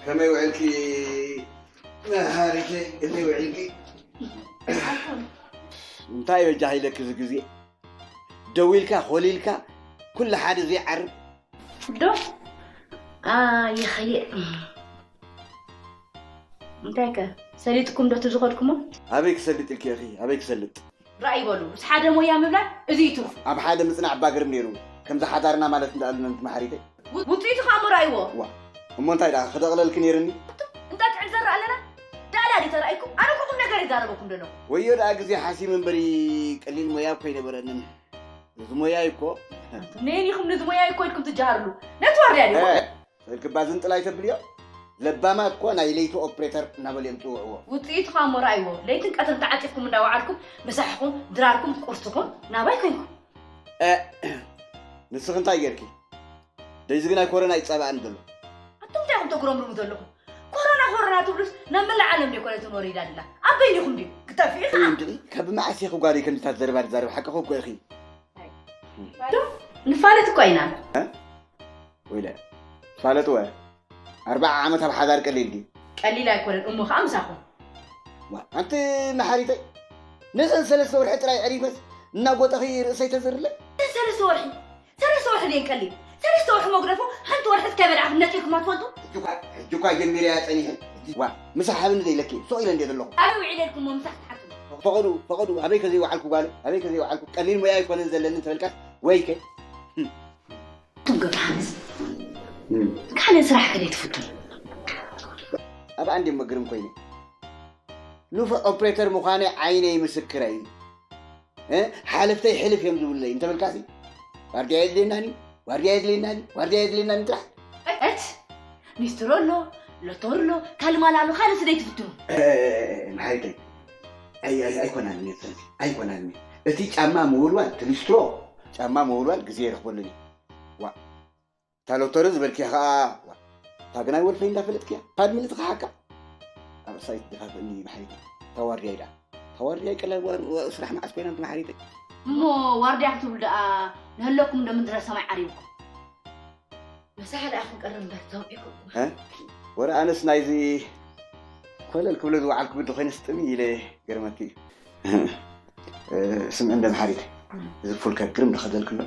ከመይ ውዕልኪ መሃሪተይ? ከመይ ውዕልኪ? እንታይ በጃ ኢለኪ እዚ ግዜ ደዊልካ ኮሊልካ ኩሉ ሓደ ዘይዓርብ። ዶ ኣይኸየ እንታይ ከ ሰሊጥኩም ዶ ትዝኸድኩሞ? ኣበይ ክሰልጥ ኢልኪ ኢኺ? ኣበይ ክሰልጥ? ራእይ በሉ። ምስ ሓደ ሞያ ምብላዕ እዚ እዩ ትርፉ። ኣብ ሓደ ምጽናዕ እባ ግርም ነይሩ። ከምዚ ሓዳርና ማለት እንዳኣሉና ነቲ መሓሪተይ። ውጽኢቱ ከዓ እሞ ራእይዎ። ዋ እሞ እንታይ ደኣ ክደቕለልኪ ነይርኒ? እንጣጥዕም ዘራ ኣለና ዳእላ ድዩ ተራእይኩም? ኣነ እኮ ቁም ነገር ይዛረበኩም ደለኹ። ወዮ ደኣ ግዜ ሓሲም እምበሪ ቀሊል ሞያ እኮ ኣይነበረንን። እዚ ሞያይ እኮ ነየን ኢኹም ነዚ ሞያይ እኮ ኢልኩም ትጀሃርሉ? ነቲ ዋርድያ ድዩ? እ፣ ሰልክባ ዝንጥል ኣይተብልዮ። ለባማት እኮ ናይ ለይቲ ኦፕሬተር እናበሉ እዮም ዝፅውዕዎ። ውፅኢቱ ከዓ እሞ ረኣይዎ። ለይትን ቀትርን ተዓፂፍኩም እንዳወዓልኩም ምሳሕኩም፣ ድራርኩም፣ ቁርስኩም ናባይ ኮይንኩም። እ፣ ንስኺ እንታይ ጌርኪ? ደይዚ ግናይ ኮሮና ይፃባእኒ ዘሎ። ኣቱም እንታይ ኢኹም ተጉረምርሙ ዘለኹም? ኮሮና ኮሮና ትብሉስ ናብ መላእ ዓለም ዶ ኮነ ትኖር ኢዳ ኣላ? ኣብ በይንኹም ድዩ? ክጠፍእ ኢኻ። እንድዒ ካብ መዓስ ኢኺ ጓለይ ከምዚታት ዘረባ ትዛረቢ? ሓቅኺ እኮ ኢኺ። ዶ ንፋለጥ እኮ ኢና። እ? ወይለ ፋለጥወ ኣርብዓ ዓመት ኣብ ሓዳር ቀሊል ድዩ? ቀሊል ኣይኮነን እሞ ከዓ ምሳኹም። ዋ፣ ኣንቲ መሓሪተይ ነዘን ሰለስተ ወርሒ ጥራይ ዕሪፈስ እናጎጠኺ ርእሰይ ተዝርለይ። ሰለስተ ወርሒ ሰለስተ ወርሒ ድየን ቀሊል? ሰለስተ ወርሒ መጉደፎ ሓንቲ ወርሒ እስከ በልዓኹም ነፂርኩም ኣትፈልጡ? ሕጂ እኳ ሕጂ እኳ ጀሚረያ ፀኒሐ። ዋ፣ ምሳሕ ሃብኒ ደይለኪ ሱቕ ኢለ እንድየ ዘለኹ። ኣበይ ውዒለ ኢልኩሞ ምሳሕ ትሓትሉ? ፈቐዱ ፈቐዱ ኣበይ ከዘይወዓልኩ ጓል ኣበይ ከዘይወዓልኩ ቀሊል ሞያ ኣይኮነን ዘለኒ እንተበልካስ ወይከ ኣቱም ገብረሃንስ ካልእ ስራሕ ከ ዘይትፍትኑ? ኣብኣ እንድየ መግርም ኮይነ ንፉዕ ኦፕሬተር ምዃነይ ዓይነይ ምስክረይ። እ? ሓለፍተይ ሕልፍ እዮም ዝብሉለይ እንተበልካሲ ዋርድያ የድልየናኒ ዋርድያ የድልየናኒ ዋርድያ የድልየናኒ ጥራሕ። እት ሊስትሮ ኣሎ፣ ሎቶር ኣሎ፣ ካልእ ማል ኣሎ፣ ካልእ ስደይ ትፍትኑ። እ፣ መሓሪተይ ኣይ- ኣይ- ኣይኮናን እየ፣ ስለዚ ኣይኮናን እየ። እቲ ጫማ ምውልዋል እቲ ሊስትሮ ጫማ ምውልዋል ግዜ ይረኽበሉን እዩ። ዋ እታ ሎተሪ ዝበልክያ ኸዓ እታ ግናይ ወልፈይ እንዳፈለጥክያ ፓድ ምልእቲ ክሓካ ኣብ ርእሳ ይትደፋፍእኒ መሓሪተይ። እታ ዋርድያይ ደኣ እታ ዋርድያይ ቀላል ዋ- ዋ- ስራሕ መዓስ ኮይና እንቲ መሓሪተይ። እሞ ዋርድያ ክትብሉ ደኣ ንህለኩም ዶ ምድረ ሰማይ ዓሪብኩም? መሳሕ ደኣ ክንቀርብ እምበር ተውዒኩም። እ? ወረ ኣነስ ናይዚ ኮለል ክብሎ ዝወዓልኩ ግዲ ኮይነ ስጥሚ ኢለ ገርመኪ እዩ። ስምዒ እንደ መሓሪት እዚ ፉል ከ ግርም ንኸደልክሎ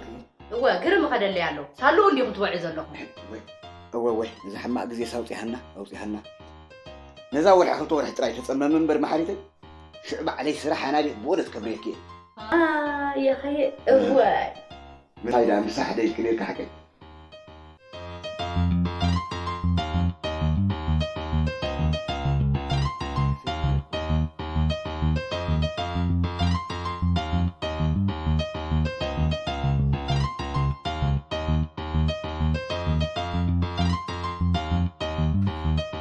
እወ ግርም ኸደለይ ኣለዉ ሳሉ እንዲኹም ትበዑ ዘለኹም። እወ እወ እዚ ሕማቕ ግዜስ ኣውፂሃና ኣውፂሃና። ነዛ ወርሒ ክልተ ወርሒ ጥራይ ተፀመሚ እምበር መሓሪተይ ሽዕ ባዕለይ ስራሕ ኣናዲእ ብኡነት ከብርየኪ እየ። ኣየኸየ እወ ምንታይ ደኣ ምሳሕ ደይክልየካ ሓቀይ።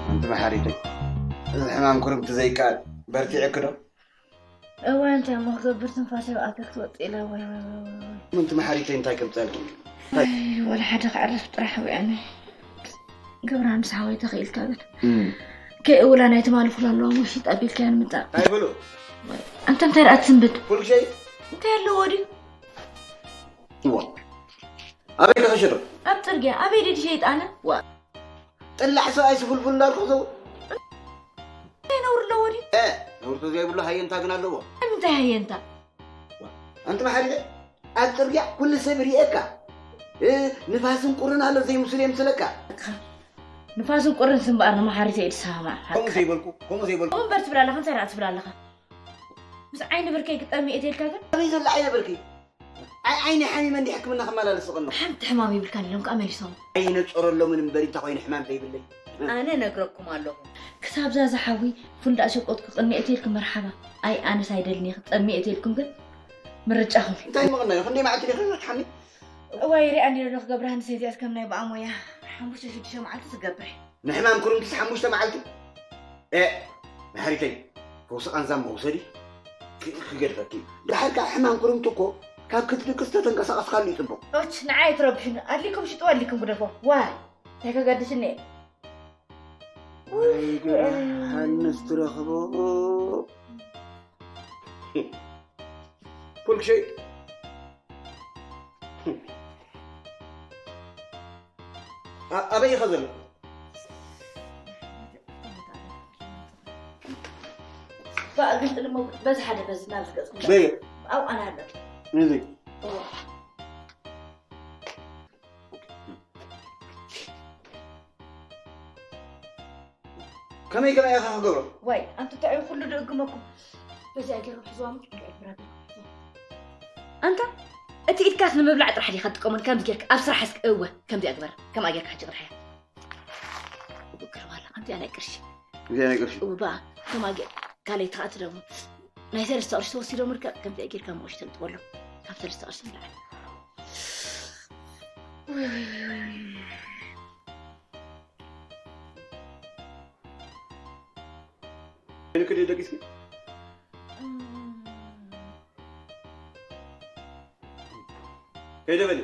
ኣንቲ መሓሪተይ እዚ ሕማም ኩርምቲ ዘይከኣል በርቲዕኪ ዶ? እዋይ እንታይ እሞ ክገብር ትንፋሰይ ብኣፈ ክትወፅእ ኢላ ወይ ወይ ወይ ወይ ምንቲ መሓሪተይ እንታይ ከምፀልኪ እንታይ ኣይ ወላ ሓደ ክዕርፍ ጥራሕ ውዕኒ ገብርሃንስ ሓወይ ተኽኢልካ ግን እም፣ ከይእውላ ናይ ትማሊ ፉል ኣለዋ እሞ ሽጥ ኣቢልካያ ንምፃእ እንታይ ብሉ ኣንተ እንታይ ደኣ ትስንብድ ኩሉ ሸይ እንታይ ኣለዎ ድዩ እዋ ኣበይ ከሸዶ ኣብ ፅርግያ ኣበይ ድዲ ሸይጣነ ዋ ጥላሕ ሰብኣይ ስፉልፉል እንዳልኩ ዘው እንታይ ነውሪ ኣለዎ ድዩ? እ፣ ነውሪ ተዘይብሉ ሃየንታ ግን ኣለዎ። ንምንታይ ሃየንታ? ኣንቲ መሓሪለ ኣብ ፅርግያ ኩሉ ሰብ ይርእየካ። እ፣ ንፋስን ቁርን ኣሎ ዘይምስሉ የምስለካ። ንፋስን ቁርን ስምበኣር ንመሓሪተ እዩ ዝሰማማዕ። ከምኡ ዘይበልኩ፣ ከምኡ ዘይበልኩ። ከምኡ እምበር ትብል ኣለኻ፣ እንታይ ደኣ ትብል ኣለኻ? ምስ ዓይኒ ብርከይ ክጠሚ እየ ተልካ ግን? ኣበይ ዘሎ ዓይነ ብርኪ? ኣይ ዓይኒ ሓሚመ እንዲ ሕክምና ክመላለስ ዝቐንኹ። ሓንቲ ሕማም ይብልካን ኢሎም ከኣ መሊሶም። ኣይነጸረሎምን እምበሪ እንተ ኾይኑ ሕማም ተይብለይ። ኣነ ነግረኩም ኣለኹ። ክሳብ ዛዛ ሓዊ ፉንዳእ ሸቆጥኩ ቅንኤት ኢልኪ መርሓባ። ኣይ ኣነስ ኣይደልን እየ ክትጠሚ እየ ተይልኩም ግን ምርጫኹም። እንታይ ምቕናዩ? ክንደይ መዓልቲ ዲኺ ክትሓሚ? እዋይ ሪኣ እንዲ ዘለኹ ገብረሃንስ እዚኣስ ከም ናይ ብኣ ሞያ ሓሙሽተ ሽዱሽተ መዓልቲ ትገብር። ንሕማም ኩርምትስ ሓሙሽተ መዓልቲ? ኤእ መሕሪተይ ፈውሲ ቃንዛ እሞ ውሰዲ ክገድፈኪ እዩ። ድሓር ከዓ ሕማም ኩርምቲ እኮ ካብ ክትድቅስ ተተንቀሳቐስካሉ እዩ ፅቡቕ። ኦች ንዓይ ኣይትረብሹኒ ኣድሊኩም ሽጥዎ ኣድሊኩም ግደፎ ዋይ እንታይ ከገድስኒ እየ። ወይ ግዳ ሃንስ ትረኽቦ ፉል ክሸይ ኣበይ ኢኻ ዘሎ? ኣግንጥል እሞ በዚ ሓደ በዚ ናብ ዝገጽ በየ ኣብኡ ኣነ ኣለኹ። እዚ እዎ። ከመይ ገለ ኢኻ ክገብሮ? ዋይ፣ ኣንተ እንታይ እዩ ኩሉ ድእግመኩም? በዚኣ ገይሮም ሒዝዋሞ፣ እንታይ እዩ ብራድ? ኣንታ፣ እቲ ኢድካስ ንምብላዕ ጥራሕ ዲኻ ትጥቀመሉ? ከምዚ ጌርካ ኣብ ስራሕ እስከ፣ እወ፣ ከምዚኣ ግበር። ከምኣ ጌርካ ሕጂ ጥራሕ እያ። እግር ዋላ፣ ከምዚኣ ናይ ቅርሺ። ከምዚኣ ናይ ቅርሺ? እወ፣ በኣ፣ ከምኣ ጌር-፣ ካልኣይቲ ከዓ ትደግሞ። ናይ ሰለስተ ቅርሺ ተወሲዶም ርከ-፣ ከምዚኣ ጌርካ መቑሽ ተንጥበሎም። ካብ ሰለስተ ቅርሺ ንላዕሊ። ንክዲ ደቂስኪ? ከይደ በሊ።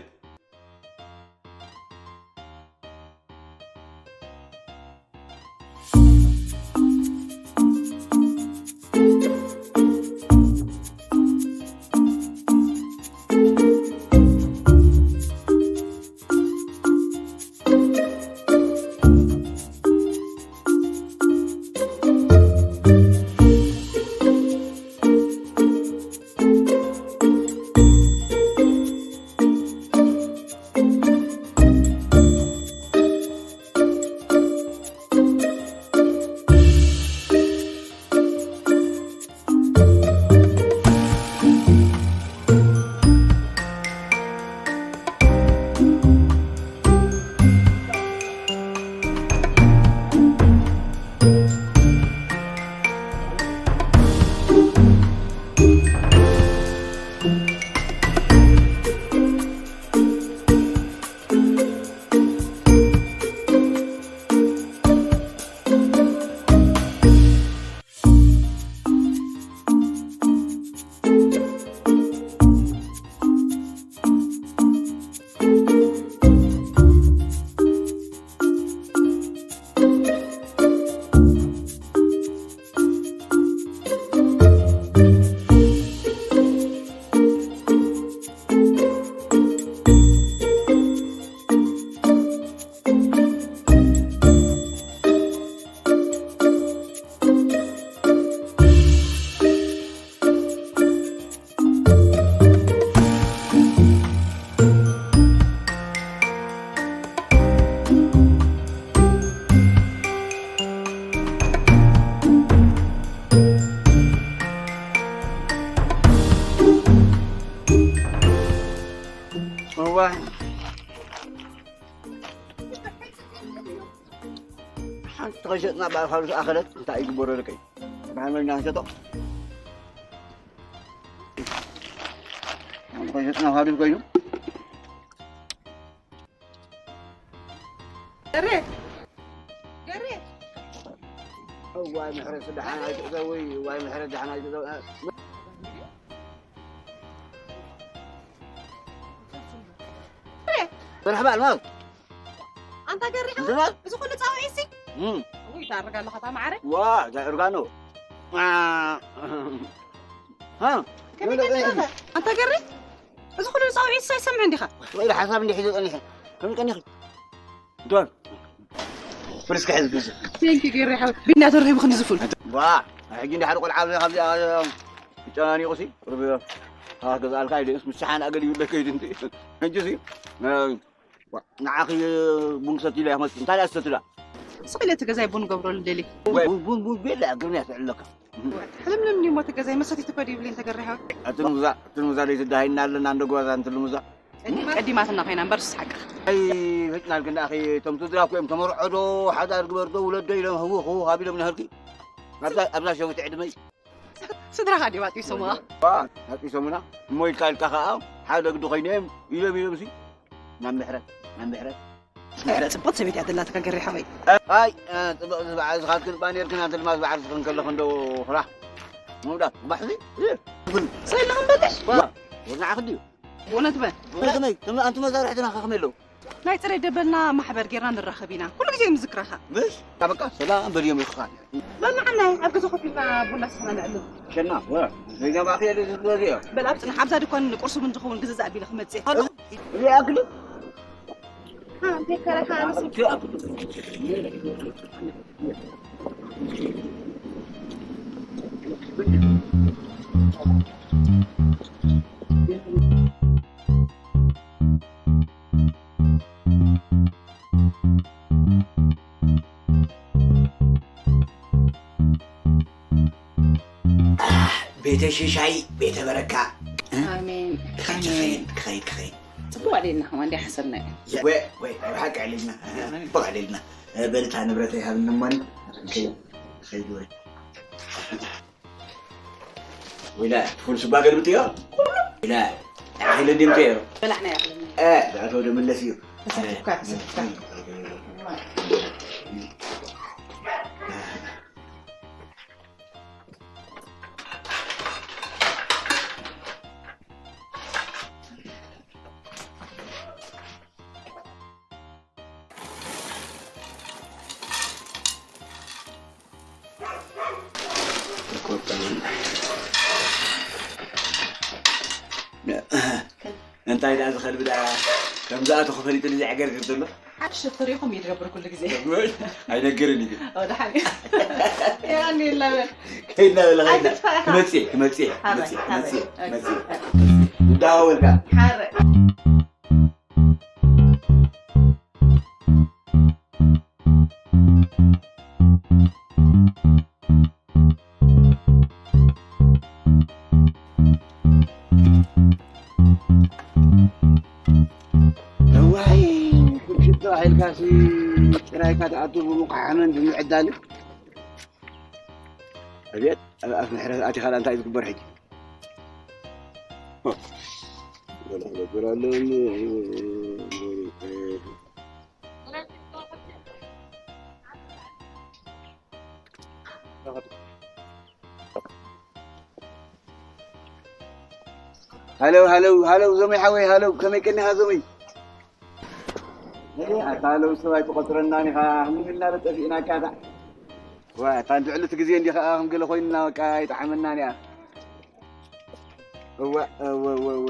እዋይ። ሓንቲ ከሸጥና ብኣልፋ ምስ ኣኸለት እንታይ ይግበሮ ደቀይ? ብሓመልና ንሸጦ። ሓንቲ ከሸጥና ፋዱል ኮይኑ። ገሬ! ገሬ! እዋይ ምሕረት ደሓን ኣይትእተዊ፣ እዋይ ምሕረት ደሓን ኣይትእተዊ። ገሬ! መርሓባ ኣልማዝ። ኣንታ ገሬ ሓወይ፣ እንታይ? እዚ ኩሉ ጻውዒትሲ? እም። ውይ፣ ታርጋ ኣለኻ፣ እታ ማዕረ? ዋ፣ እንታይ እርጋኖ? ዋ። ሃ? ከመይ ቀኒኻ? ኣንታ ገሬ? እዚ ኩሉ ጻውዒትሲ ኣይሰምዕን ዲኻ? ወይ ሓሳብ እንዲሕ ሒዘ ጸኒሐ። ከመይ ቀኒኺ? ዶን። ፕሪስካ ሕዚ ብዙ። ቴንኪ ገሬ ሓወይ። ቢና ተረኺቡ ክንዲ ዝፉል። ዋ፣ ሕጂ እንዲ ሓደ ቆልዓ ኣብዚ ካብዚኣ ተጨናኒቑሲ፣ ርብ-፣ ኣህ፣ ገዝኣልካ ኢለስ፣ ምስ ሸሓን ኣገል ይብለ ከይድ እንዲ። ሕጂሲ፣ እ፣ ዋ፣ ንዓኺ ቡን ክሰትይላ እየ ክመጽእ። እንታይ ደኣ ትሰትዳ? ስቕ ኢለ እቲ ገዛይ ቡን ገብረሉ ደሊ። ወይ፣ ቡን፣ ቡን፣ ቡን ቤላ ግርምያ ትዕለካ። ሕልምልም እሞ እቲ ገዛይ መሰቲት እኮ ድይብለይ እንተ ገሬ ሓወይ። ኣቲ ልሙዛ፣ ኣቲ ልሙዛ ለይትዳሃይና ኣለና እንደ ጓዛ፣ ኣንቲ ልሙዛ። ቀዲማትና ኮይና እምበር፣ ሱስ ሓቅኻ። ኣይ፣ ፈጭናልክን ደኣኺ፣ እቶም ስድራ እኮ እዮም ተመርዖ ዶ፣ ሓዳር ግበር ዶ፣ ውለድ ዶ ኢሎም ህውኽ ህውኽ ኣቢሎም ነህርኪ። ኣብዛ፣ ኣብዛ ሸዊት ዕድመይ። ስድራኻ ድዮም ኣጥቢሶምኻ? ዋ፣ ኣጥቢሶምና። እሞ ኢልካ ኢልካ ኸኣ፣ ሓደ ግዲ ኮይነ እዮም፣ ኢሎም ኢሎም ሲ። ናብ ምሕረት፣ ናብ ምሕረት። ምሕረት ጽቡቕ ሰበይቲ እያ ዘላትካ ገሬ ሓወይ። ኣይ፣ እ፣ ጽቡቕ ዝበዓል ዝኻትክን ባኔርክን ኣንተ ድማ ዝበዓል ዝኽን ከለኽን ዶ ፍራሕ። ምውዳት፣ ባሕዚ፣ እ። ሰይላ ክንበልሽ? ዋ፣ ወርናዓኽ ድዩ? ብእውነት በል። ወይ ከመይ፣ ከመይ፣ ኣንቱም መሳርሕትና ከ ከመይ ኣለዉ? ናይ ጽሬት ደበልና ማሕበር ጌርና ንራኸብ ኢና። ኩሉ ግዜ ይምዝክረኻ። ምሽ? በቃ ሰላም በልዮም ኢኻ። በል ንዓናይ ኣብ ገዛ ኮፍ ኢልና ቡና ሰኽና ነዕልል። ሸና፣ ወ፣ ዘይገባእኺ የለ ዝብሎ እዚኦ። በል ኣብ ጽናሕ፣ ኣብዛ ድኳን ንቁርሲ እውን ዝኸውን ግዝእ ኣቢለ ክመጽእ እየ። ኣሎ። እዚ ኣክሊ? ሃ፣ እንታይ ከረኻ ኣነስ? እዚ ኣክሊ? ቤተ ሽሻይ፣ ቤተ በረካ። ኣሜን። ክኸይድ፣ ክኸይድ፣ ክኸይድ። ጽቡቕ ኣዴልና ከማን እንዲያ ሓሰብና እዩ። ወይ፣ ወይ፣ ናይ ብሓቂ ኣዕሊልና። ጽቡቕ ኣዕሊልና። በልታ ንብረተይ ሃብኒ እሞኒ። ክኸይድ፣ ክኸይድ ወይ። ወይላ፣ ትኹል ስባ ገልብጥዮ። ወይላ፣ ኣኺለ ድምፅዮ። በላዕና ያኽልና። ብኣቶ ደመለስ እዩ። ተሳትፍካ፣ ተሳትፍካ። እንታይ ደኣ ዝኸልቢ ደኣ ከም ዝኣተኹ ፈሊጡ ንዘዕገርግር ዘሎ? ሓድሽ ተሪኹም እዩ ዝገብር ኩሉ ግዜ። ኣይነገርን እዩ ግን። ኦ ደሓን እዩ። የቐኒ የላበል። ከይድና በለ ከይድና። ኣይትጥፋእኻ። ክመጽእ እየ፣ ክመጽእ እየ፣ ክመጽእ እየ፣ ሓራይ፣ ክመጽእ እየ፣ ሓራይ። ክመጽእ እየ። እንዳወልካ። ሓራይ። እዋይ፣ ሽቶ ሒልካሲ ጥራይካ ትኣቱ ብምቑሓምን ብምዕዳልን። ኣቤት፣ ኣብ ኣፍ ምሕረት ኣቲኻ እንታይ እዩ ዝግበር ሕጂ? ገለ ክነግር ኣለኒ። ሃለው ሃለው ሃለው ዞመይ ሓወይ ሃለው ከመይ ቀኒኻ ዞመይ? ኣታ ሃለው ሰብ ኣይትቆፅረናን ኢኻ ህልም ኢልና ዶ ጠፊእናካ እታ ዋ እታ ንትዕልቲ ግዜ እንዲ ኸዓ ከም ገለ ኮይንና በቃ ኣይጠዓመናን እያ። እወ እወ እወ እወ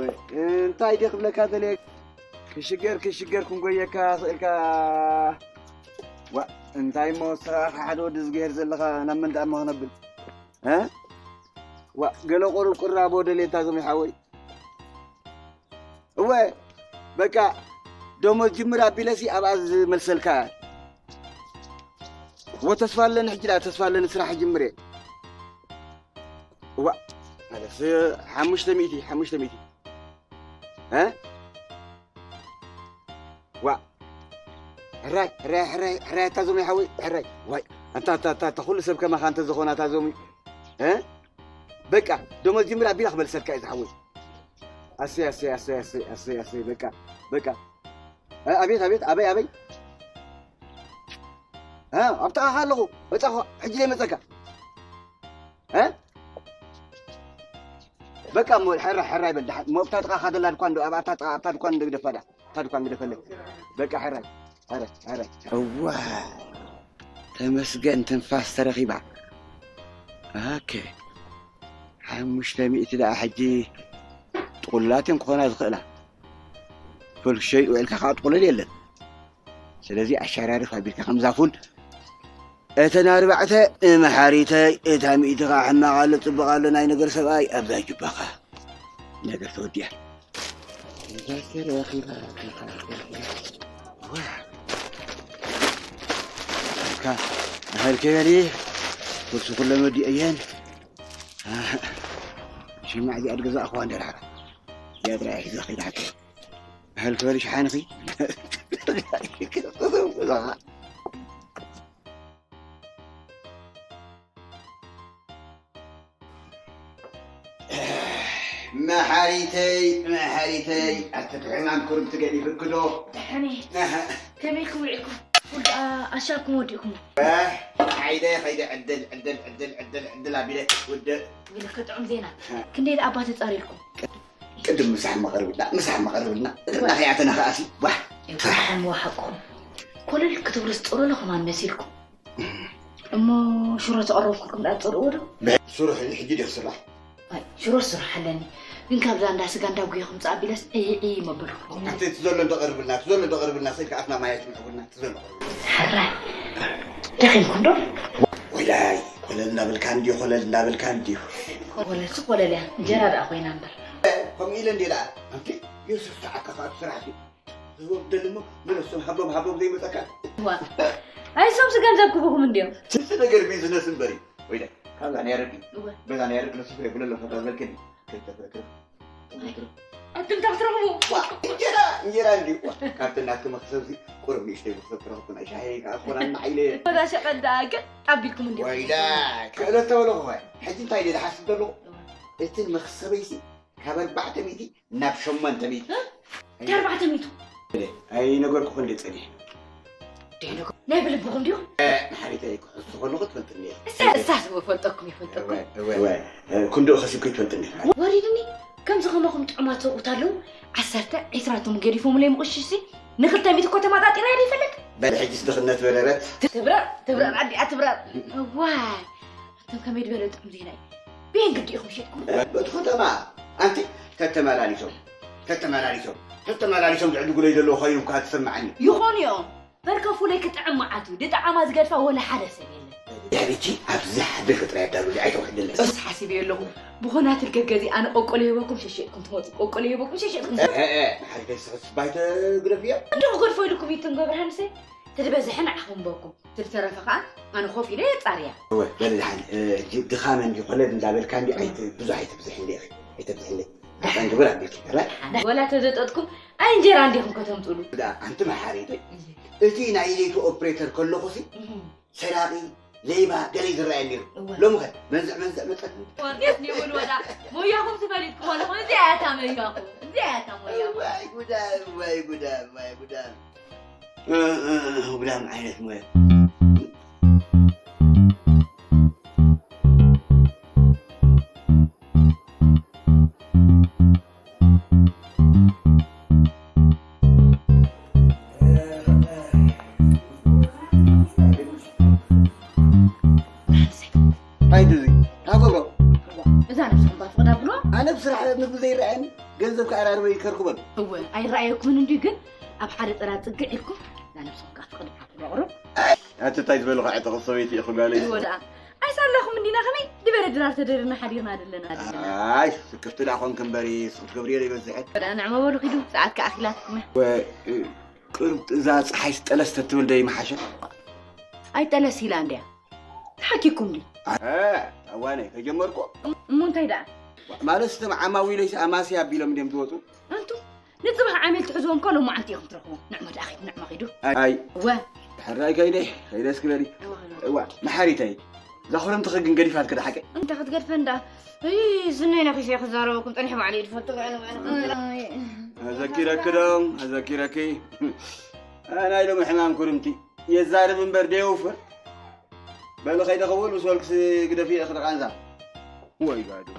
እንታይ ድየ ክብለካ ደልየ ክሽገር ክሽገር ክንጎየካ ስእልካ ዋ እንታይ እሞ ንስኻ ሓደ ወዲ ዝገሄር ዘለኻ ናብ መን ደኣ እሞ ክነብል እ ዋ ገለ ቁሩብ ቅራቦ ደልየ እንታ ዞም ይሓወይ እወ በቃ ደሞዝ ጅምር ኣቢለሲ ኣብኣ ዝመልሰልካ እወ ተስፋ ኣለኒ ሕጂ ደኣ ተስፋ ኣለኒ ስራሕ ጅምር እየ እዋ ኣለስ ሓሙሽተ ሚእቲ ሓሙሽተ ሚእቲ እ ዋ ሕራይ ሕራይ ሕራይ ሕራይ ኣታ ዞሚ ሓወይ ሕራይ ዋይ ኣንታ ኣታ ኣታ ኣታ ኩሉ ሰብ ከማኻ እንተ ዝኾና ኣታ ዞሚ እ በቃ ደሞዝ ጅምር ኣቢላ ክመልሰልካ እዩ ዝሓወይ ኣሰይ ኣሰይ ኣሰይ ኣሰይ ኣሰይ ኣሰይ በቃ በቃ እ ኣቤት ኣቤት ኣበይ ኣበይ እ ኣብ ጥቓኻ ኣለኹ መጻኹ ሕጂ ዘይመጸካ እ በቃ እሞ ሕራይ ሕራይ በል ደሓን እሞ ኣብታ ጥቓኻ ዘላ ድኳን ዶ ኣብ ኣብታ ጥቓ ኣብታ ድኳን ዶ ግደፋ ዳ ኣብታ ድኳን ግደፈለይ በቃ ሕራይ ሕራይ ሕራይ እዋ ተመስገን ትንፋስ ተረኺባ ኦኬ ሓሙሽተ ሚእቲ ደኣ ሕጂ ጥቑላት እየን ክኾና ዝኽእላ ፈልክሸይ ውዒልካ ከዓ ጥቑልል የለን ስለዚ ኣሸራርፍ ኣቢልካ ከምዛ ፉል እተን ኣርባዕተ ንመሓሪተይ እታ ሚእቲ ከዓ ሕማቕ ኣሎ ፅቡቕ ኣሎ ናይ ነገር ሰብኣይ ኣብዛ ጅባኻ ነገር ተወዲኣ ኣህልከ በሊ ኩልሱ ኩለን ወዲአ እየን ሽማዕ እዚኣ ድገዛእኽዋ እንደርሓራ እዚኣ ጥራይ ሒዛ ከይዳ ሓቂ ኣህልከ በሊ ሸሓንኺ መሓሪተይ መሓሪተይ ኣቲ ሕማም ኩርምቲ ገዲፍክዶ ደሓነ ከመይ ክውዒልኩም ኩሉ ኣሻኩም ወዲእኩም ዓይደ ከይደ ዕድል ዕድል ዕድል ዕድል ዕድል ኣቢለ ውድእ ግለ ከጥዑም ዜና ክንደይ ኣባ ተጻሪልኩም ቅድም ምሳሕ መቐርብልና ምሳሕ መቐርብልና እግርና ከይኣተና ከኣሲ ዋ ይብሓሞ ሓቅኹም ኮለል ክትብሉስ ጥሩሉ ከማን መሲልኩም እሞ ሽሮ ተቐረብኩልኩም ደኣ ትጸልእዎ ዶ ሽሮ ሕጂ ድዮ ክስራሕ ሽሮ ስራሕ ኣለኒ ግን ካብዛ እንዳ ስጋ እንዳ ጉዮ ከምፅእ ኣቢለስ ዕይዒ መበልኩ ኣቲ እቲ ዘሎ እንደቐርብልና እቲ ዘሎ እንደቐርብልና ሰይድ ከኣትና ማየት ምሕቡልና እቲ ዘሎ ሕራይ ደኺምኩም ዶ ወይላይ ኮለል እንዳበልካ እንድዩ፣ ኮለል እንዳበልካ እንድዩ። ኮለል ሱ ኮለል እያ፣ እንጀራ ደኣ ኮይና እምበር። ከምኡ ኢለ እንድየ ደኣ። ኣንቲ ዮሱፍ፣ ሰዓትካ ከኣ እቲ ስራሕ እዩ። ዝህቦም ደሊ እሞ ንነሶም ሃቦም ሃቦም ዘይመጸካ። ዋ። ኣይ፣ ሶምስ ገንዘብ ክህቡኹም እንድዮም። ትንሽ ነገር ቢዝነስ እምበር እዩ። ወይዳ፣ ካብዛ ናይ ኣረቂ፣ እወ። በዛ ናይ ኣረቂ ንሱ ፍሬ ብለሎ ፈታ ዝበልክኒ። ከይተፍረክርክ። ኣቱም እንታይ ክትረኽቡ? ዋ፣ እንጀራ፣ እንጀራ እንድዩ። ዋ፣ ካብቲ ናትኩም መኽሰብ እዚ ቁሩብ ንእሽተይ መኽሰብ ትረኽቡ፣ ናይ ሻሂ ከኣ ክኾና ንዓይ ኢለ። ወዳ ሸቐጥ ደኣ ግን ኣቢልኩም እንዲኹም። ወይዳ፣ ክእለት ተበለኹ ኸ። ሕጂ እንታይ ኢለ ዝሓስብ ዘለኹ? እወ። እቲ መኽሰበይሲ ካብ ኣርባዕተ ሚእቲ ናብ ሸሞንተ ሚእቲ። እ? እንታይ ኣርባዕተ ሚእቲ? ኣይነገርኩኹን ድየ ጸኒሐ? ደይነገር-፣ ናይ ብልብኹም ድዩ? እ፣ ንሓሪተይ ክሕሱ ከለኹ ትፈልጥኒ ኢኺ። እሳ-፣ እሳስ እወ፣ ፈልጠኩም፣ ይፈልጠኩም። እወ፣ እወ፣ እወ። እ፣ ክንድኡ ከሲብኩ ይትፈልጥኒ ኢኺ። ወሪድኒ። ከምዚ ከማኹም ጥዑማት ሰብኡት ኣለዉ። ዓሰርተ፣ ዒስራ እቶም ገዲፎምለይ ምቕሽሽሲ። ንኽልተ ሚእቲ እኮ ተማጣጢራ እየ ዘይፈልጥ። በል ሕጅስ ድኽነት በረረት። ትብረር፣ ትብረር፣ ኣዲኣ ትብረር። እዋይ። ኣንቱም ከመይ ዝበለ ጥዑም ዜና እዩ። በየን ግዲ ኢኹም ሸይጥኩም? በቲ ከተማ ኣንቲ ተተመላሊሶም፣ ተተመላሊሶም፣ ተተመላሊሶም ዝዕድጉለይ ዘለዉ ኮይኖም እኳ ትሰምዓኒ። ይኾኑ እዮም። በርከፉለይ ክጥዕም መዓት እዩ። ድጠዓማ ዝገድፋ ወላ ሓደ ሰብ የለን። ድሕሪቲ ኣብዚ ሓድርኪ ጥራይ ኣዳሉ፣ ኣይተውሕድለይ። እስ ሓሲበዮ ኣለኹ። ብኾናትል ገገዚ ኣነ ቆቆሎ ይህበኩም ሸሸጥኩም ትመጹ። ቆቆሎ ይህበኩም ሸሸጥኩም። እ፣ እ፣ እ፣ ሓሪፈይ ስሕስ ባይተ ግደፍዮ። እንዶ ክገድፎ ኢልኩም ይትም ገብርሃንሰይ። ተድበዝሐ ንዓኹም በኩም። ትርተረፈ ከኣ ኣነ ኮፍ ኢለ የጻርያ። እወ፣ በሊ ደሓን፣ እ፣ ድ-፣ ድኻመ እንዲ ኮለል እንዳበልካ እንዲ ኣይት-፣ ብዙሕ ኣይተብዝሕኒ ኢኺ፣ ኣይተብዝሕኒ። ደሓን ግብር ኣቢልኪ፣ ረ? ወላ ተዘጠጥኩም፣ ኣይ እንጀራ እንዲኹም ከተምጽሉ። ዳ፣ ኣንቲ መሓሪተይ፣ እቲ ናይ ኢለይቱ ኦፕሬተር ከለኹሲ፣ እህ። ሰራቒ፣ ሌባ፣ ገለ ይዝረኣየኒ ነይሩ። እወ። ሎሚ ኸ፣ መንዝዕ፣ መንዝዕ መጸት። ወርደት ኒቡል ወዳ፣ ሞያኹም ትፈሊጥኩም ኣለኹም፣ እዚኣ እያ እታ ሞያኹም፣ እዚኣ እያ እታ ሞያኹም። ዋይ ጉዳም፣ ዋይ ጉዳም፣ ዋይ ጉዳም። እ፣ እ፣ እ፣ ጉዳም ዓይነት ሞያ። እንታይ ድዚ? እንታይ ገብሮ? እዛ ነብስኹም ባፍቕዳ ብሎ? ኣነ ብስራሕ ምግቢ ዘይረኣየኒ፣ ገንዘብ ከኣራርበ ይከርክበሉ። እወ፣ ኣይረኣየኩምን እንድዩ፣ ግን ኣብ ሓደ ጥራ ጽግዕ ኢልኩም፣ እዛ ነብስኹም ከኣ ፍቕዲ ብሎ ቁሩብ። ኣቲ እንታይ ዝበልኻ ዕጥቕ ሰበይቲ ኢኹ ጋለይ? እወ ደኣ። ኣይሳላኹም እንዲና ከመይ ዝበለ ድራር ተደሪርና ሓዲርና ደለና ደለና። ኣይ፣ ስክፍቲ ደኣ ኾንክ እምበሪ፣ ስኽት ገብርኤል ይበዝሐ። ወዳ ንዕመ በሉ ኪዱ፣ ሰዓት ከኣ ኣኺላትኩም እያ። ወ-፣ ቅርብ እዛ ጸሓይ ጠለስ ተትብል ደይ መሓሸ? ኣይጠለስ ኢላ እንድያ። ተሓኪኩም ድዩ? እ፣ እዋነይ፣ ከጀመርኩ። እሞ እንታይ ደኣ? ማለት፣ እቶም ዓማዊለይስ ኣማስያ ኣቢሎም እንድዮም ዝወጹ? ኣንቱ፣ ንጽባሕ ዓሜል ትሕዝዎም እኮ ሎማዓንቲ ኢኹም ትረኽቡ። ንዕመ ደኣ ኺዱ፣ ንዕመ ኺዱ። ኣይ፣ እወ። ድሕራይ ከይደ፣ ከይደ እስኪ በሊ። እወ፣ ኸይደ። እዋ፣ መሓሪተይ፣ እዛ ኹርምትኺ ግን ገዲፋትኪ ዶ ሓቀይ? እንታይ ክትገድፈን ደኣ? እይ፣ ዝነይ ነኺሰ ክዛረበኩም ጸኒሐ ባዕለይ ዝፈልጦ ባዕለ ባዕለ። ኣይ። ኣዘኪረኪ ዶ? ኣዘኪረኪ። ኣይ፣ ናይ ሎሚ ሕማም ኩርምቲ። የዛርብ እምበር ደየውፍር። በሊ ኸይደ ክብል ምስ በልክሲ ግደፊ ኢኺ ቃንዛ። ወይ ጋዶ።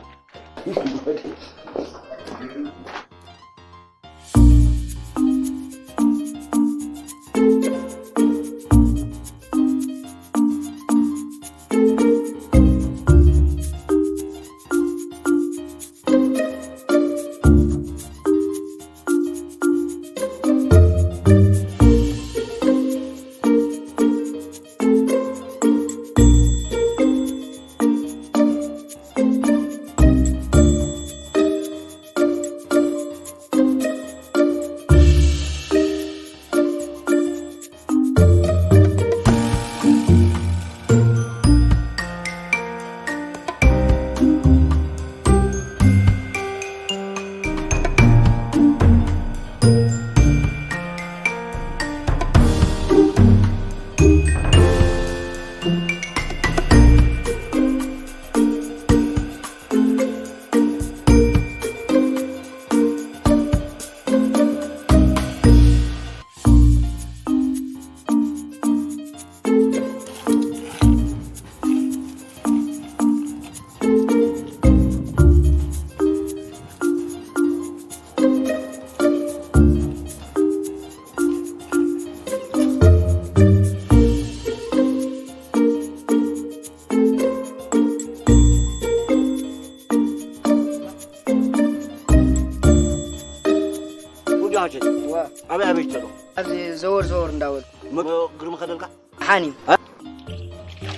ውዲ ሓወይ፣ ዋ። ኣበይ ኣበይ ትሰዶ? ኣብዚ ዘወር ዘወር እንዳበልኩ። መቶ ግርም ከደልካ? ሓኒ። እ?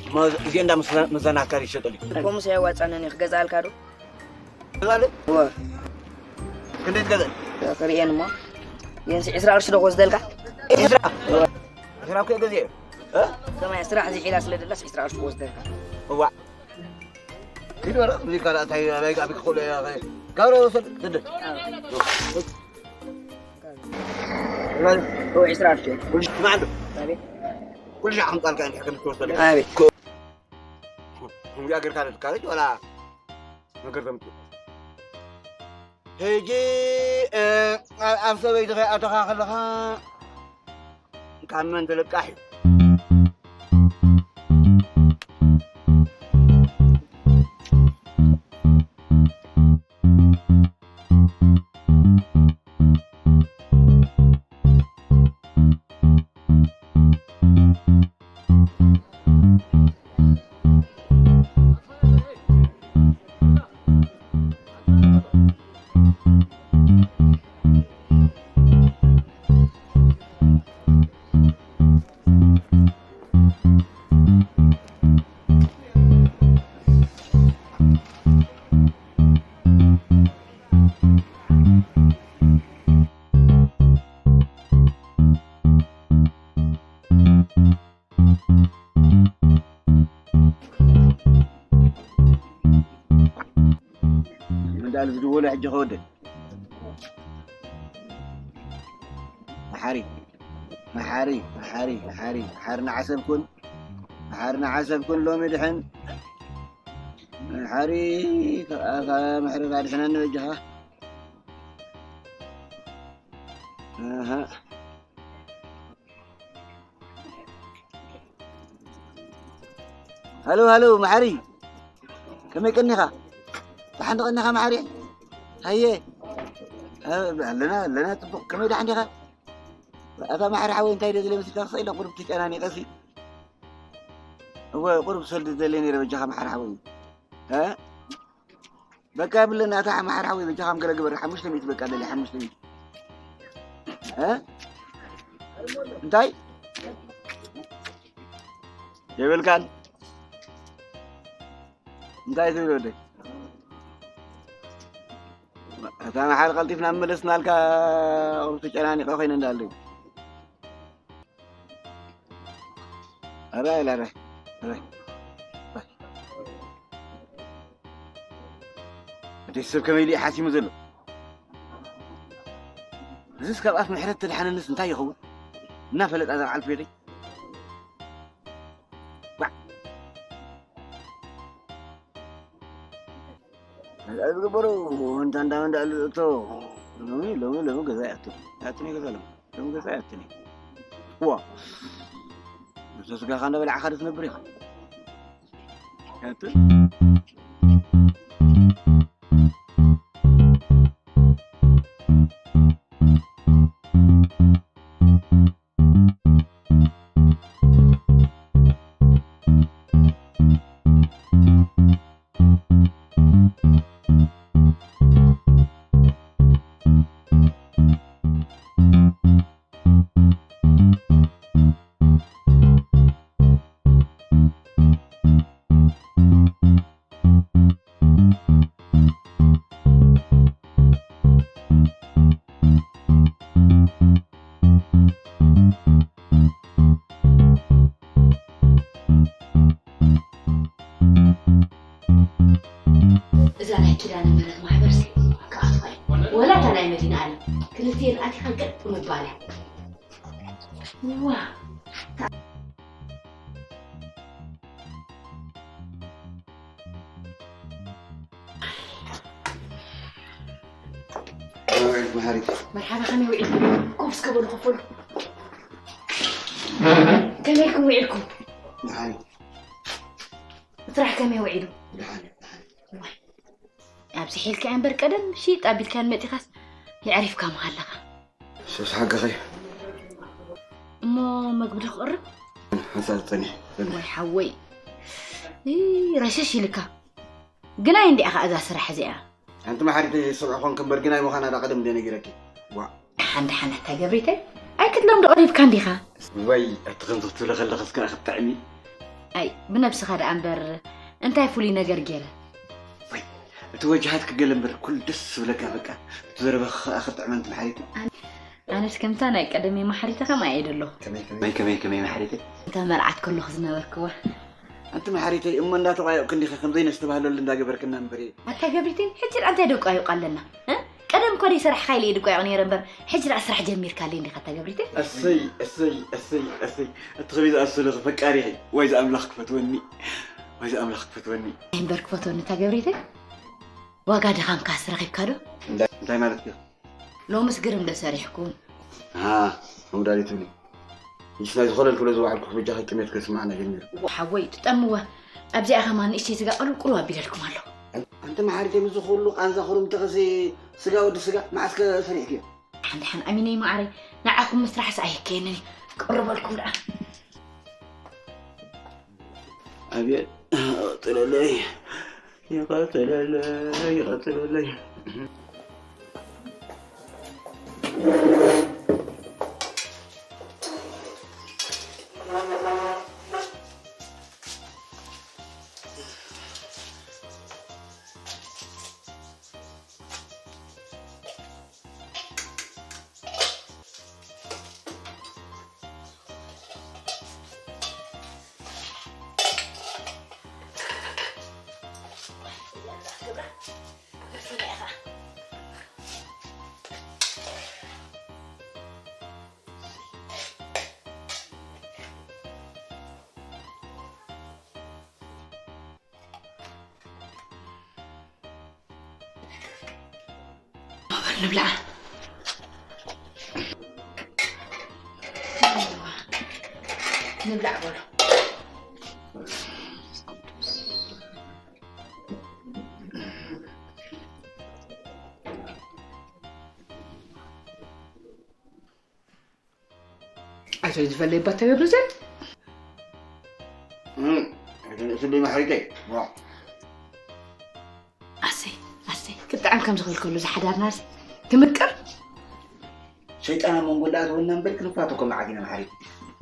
እዚኦ እንዳ መዘናከሪ ይሸጠሉ። ከምኡስ ኣየዋፅኣንን እዩ፣ ክገዝኣልካ ዶ? ትገዝኣለይ? እወ። ክንደይ ትገዝኣለይ? ክርእየን እሞ። የንስ ዕስራ ቅርሺ ዶ ክወስደልካ? ዕስራ? እወ። ዕስራ እኮ እየ ገዚኤ። እ? ከማይ ስራሕ ዝሒላ ስለ ደላስ ዕስራ ቅርሺ ክወስደልካ። እዋ። ኪድ ወረ፣ እዚ ካልኣታይ ኣበይ ጋር ክኽእሎ እያ፣ ኸ-፣ ጋብሮ ወሰድ፣ ስደድ። እወ፣ ዕስራ ቅርሺ። ኩሉ ሻዕ ማዕዶ። ኣቤት። ኩሉ ሻዕ ከምፃልካ እንዲሕ ከም ትወስደሉ። ኣቤት። ከምዚኣ ጌርካ ዶ ትካረጅ ዋላ ነገር ተምፅእ? ሕጂ፣ እ፣ ኣብ፣ ኣብ ሰበይትኻ ኣተኻ ከለኻ ካብ መን ተለቃሕ እዩ? እንዳል ዝድወሉ ሕጂ ከወደ መሓሪ፣ መሓሪ፣ መሓሪ፣ መሓሪ፣ መሓሪ ንዓሰብ ኩን፣ መሓሪ ንዓሰብ ኩን ሎሚ ድሕን መሓሪ፣ ኣታ መሕሪ ኣድሕነኒ በጃኻ። ኣሃ። ሃሎ፣ ሃሎ፣ መሓሪ። ከመይ ቀኒኻ? ደሓን ዶ ቀኒኻ መሓሪ? ሃየ። እ፣ ኣለና፣ ኣለና፣ ጽቡቕ። ከመይ ደሓን ዲኻ? ኣታ መሓሪ ሓወይ፣ እንታይ ደዝለ መስልካ? ክሳይ ኢለ ቁሩብ ተጨናኒቐሲ። እወ፣ ቁሩብ ሰልዲ ደልየ ነይረ በጃኻ መሓሪ ሓወይ። እ? በቃ የብለና፣ እታ መሓሪ ሓወይ በጃኻ ገለ ግበር። ሓሙሽተ ሚእቲ በቃ ደልየ፣ ሓሙሽተ ሚእቲ። እ? እንታይ? የብልካን? እንታይ ትብል ወደይ? እታ መሓሪ ቀልጢፍና መለስናልካ፣ ቁሩብ ተጨናኒቐ ኮይነ እንዳለዩ። ኣረ፣ ኣረ፣ ኣረ፣ ኣረ። እቲ ሰብ ከመይ ኢሉ እዩ ሓሲሙ ዘሎ? እዚስ ካብ ኣፍ ምሕረት ተድሓነንስ እንታይ ይኸውን? እናፈለጣ ዘርዓል ፔደይ። ዋዕ። እንታይ ዝግበሩ? እንታ እንዳ፣ እንዳ ልእቶ። ሎሚ፣ ሎሚ፣ ሎሚ ገዛ ያቱ። ያቱ ነው ገዛ ሎሚ። ሎሚ ገዛ ያቱ ነው። ዋ። እዞ ስጋኻ እንዳበላዕኻ ዶ ትነብር ኢኻ? ያቱ። እዛ ናይ ኪዳነ ምሕረት ማሕበርሲ ክኣትዋ እየ። ወላ እታ ናይ መዲና ኣለም ክልቲኤን ኣቲኻ ገጥ ምባል እያ። ዋ። መሓሪ። መርሓባ፣ ከመይ ውዒልኩም? ኮፍ እስከ በሉ፣ ኮፍ በሉ። ከመይ ኢልኩም ውዒልኩም? መሓሪ። ስራሕ ከመይ ውዒሉ? ደሓን እዩ፣ ደሓን እዩ። ዋይ፣ ኣብዚ ሒልካ እምበር ቀደም ሽጥ ኣቢልካን መጺኻስ የዕሪፍካ ምሃለኻ። ሱስ ሓቅኺ። እሞ መግቢ ዶ ክቕርብ? ሓንሳብ ጽንሕ፣ ጽንሕ። ወይ ሓወይ። ይ፣ ረሸሽ ኢልካ። ግናይ እንዲኣ ኸኣ እዛ ስራሕ እዚኣ። ሓንቲ መሓሪት ሰብዒ ኾንክ እምበር ግናይ ምዃና ዳ ቀደም እንደ ነጊረኪ። ዋ። ደሓን ደሓን ኣታ ገብሪተይ። ኣይክትለምዶ ቀሪብካ እንዲኻ። ወይ፣ ኣቲ ከምዚ ክትብለ ከለኽስ ከኣ ክትጥዕሚ። ኣይ ብነብስኻ ደኣ እምበር እንታይ ፍሉይ ነገር ገይረ? ወይ እቲ ወጅሃት ክገለ እምበር ኩሉ ደስ ዝብለካ በቃ። እቲ ዘረባኻ ከዓ ክጥዕመን ትምሓሪት። ኣነስ ከምታ ናይ ቀደመይ ማሕሪተ ከምኣ እየ ደለኹ። ከመይ ከመይ ከመይ ከመይ ማሕሪተ? እንተ መርዓት ከለኹ ዝነበርክዋ። ኣንቲ ማሕሪተይ እሞ እንዳተቋየቕኩ እንዲኻ ከምዘይ ነስተባህለሉ እንዳገበርክና እምበር። ኣታ ገብሪተይ ሕጂ ደኣ እንታይ ደቋይቕ ኣለና? እ? ቀደም እኮ ደይ ሰራሕካ ኢለ እየ ድቋይቕ ነይረ እምበር ሕጂ ደኣ ስራሕ ጀሚርካለይ እንዲኻ ኣታ ገብሪተይ። እሰይ እሰይ እሰይ እሰይ። እቲ ከመይ ዝኣሰለ ፈቃሪ ወይ ዝኣምላኽ ክፈትወኒ። ወይ ዝኣምላኽ ክፈትወኒ። እንታይ እምበር ክፈትወኒ ኣታ ገብሪተይ? ዋጋ ድኻምካስ ረኺብካ ዶ? እንታይ ማለት እዩ? ሎምስ ግርም ዶ ሰሪሕኩም? ሃ፣ ኣውዳሊ ትብሊ። ንስ ናይ ዝኾነ ክብለ ዝወዓልኩ በጃኺ ጥሜት ከስማዕና ጀሚሩ። ሓወይ ትጠምዋ። ኣብዚኣ ከማን ንእሽተይ ስጋ ቅርብ ቅርብ ኣቢለልኩም ኣሎ። ኣንቲ መሓሪተ ምስ ዝኾሉ ቃንዛ ኩሩም ተኸሲ ስጋ ወዲ ስጋ መዓስከ ሰሪሕክዮ? ሓን ሓን ኣሚነይ ማዓረይ ንዓኹም ምስራሕስ ኣይከየንን እዩ። ቅርበልኩም ደኣ። ኣብየ ጥለለይ ይቐጥለለይ ይቐጥለለይ። ንብላዕ። ንብላዕ በሉ። ኣይተ ዝፈለይ ባት ተገብርዘን። እም፣ ኣይተ ንእስቢ ማሕሪተይ። ዋ። ኣሰይ፣ ኣሰይ፣ ክጥዕም ከም ዝኽእል ከሎ ዝሓዳርናስ ትምቅር። ሸይጣን ኣብ መንጎ እንዳኣተወና እምበር ክንፋቶ እኮ መዓት ኢና ማሕሪት።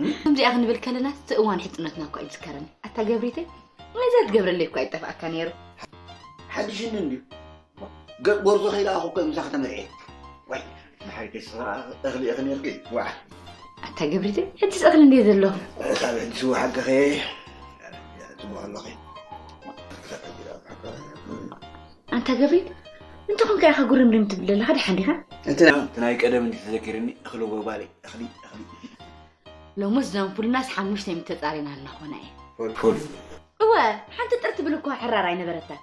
እም? ከምዚኣ ክንብል ከለና እቲ እዋን ሕጽነትና እኳ ይዝከረኒ። ኣታ ገብሪተይ፣ ነዛ ትገብረለይ እኳ ይጠፍኣካ ነይሩ። ሓድሽኒ እንድዩ። ገ-፣ ጎርዞ ከይለኣኹ እኮ ምሳኺ ተመርዕየ። ዋይ፣ መሓሪተይ ስራ እኽሊ ኢኺ ነይርኪ። ዋዕ። ኣታ ገብሪተይ፣ ሕጂስ እኽሊ እንድየ ዘለኹ። ሳብ ሕጂ ስዋ ሓቅኺ። ጽቡቕ ኣለኺ። ኣንታ ገብሪት፣ እንተ ኾንካ ኢኻ ጉርምርም ትብል ዘለኻ ደሓን ዲኻ? እንተ እቲ ናይ ቀደም እንዲ ተዘኪርኒ እኽሊ ጎባለይ፣ እኽሊ፣ እኽሊ። ሎምስ ዘንፉልናስ ሓሙሽተ ሚእቲ ተጻሪና ኣለና ኾና እየ። ፉል፣ ፉል። እወ፣ ሓንቲ ጥር ትብል እኳ ሕራር ኣይነበረታን።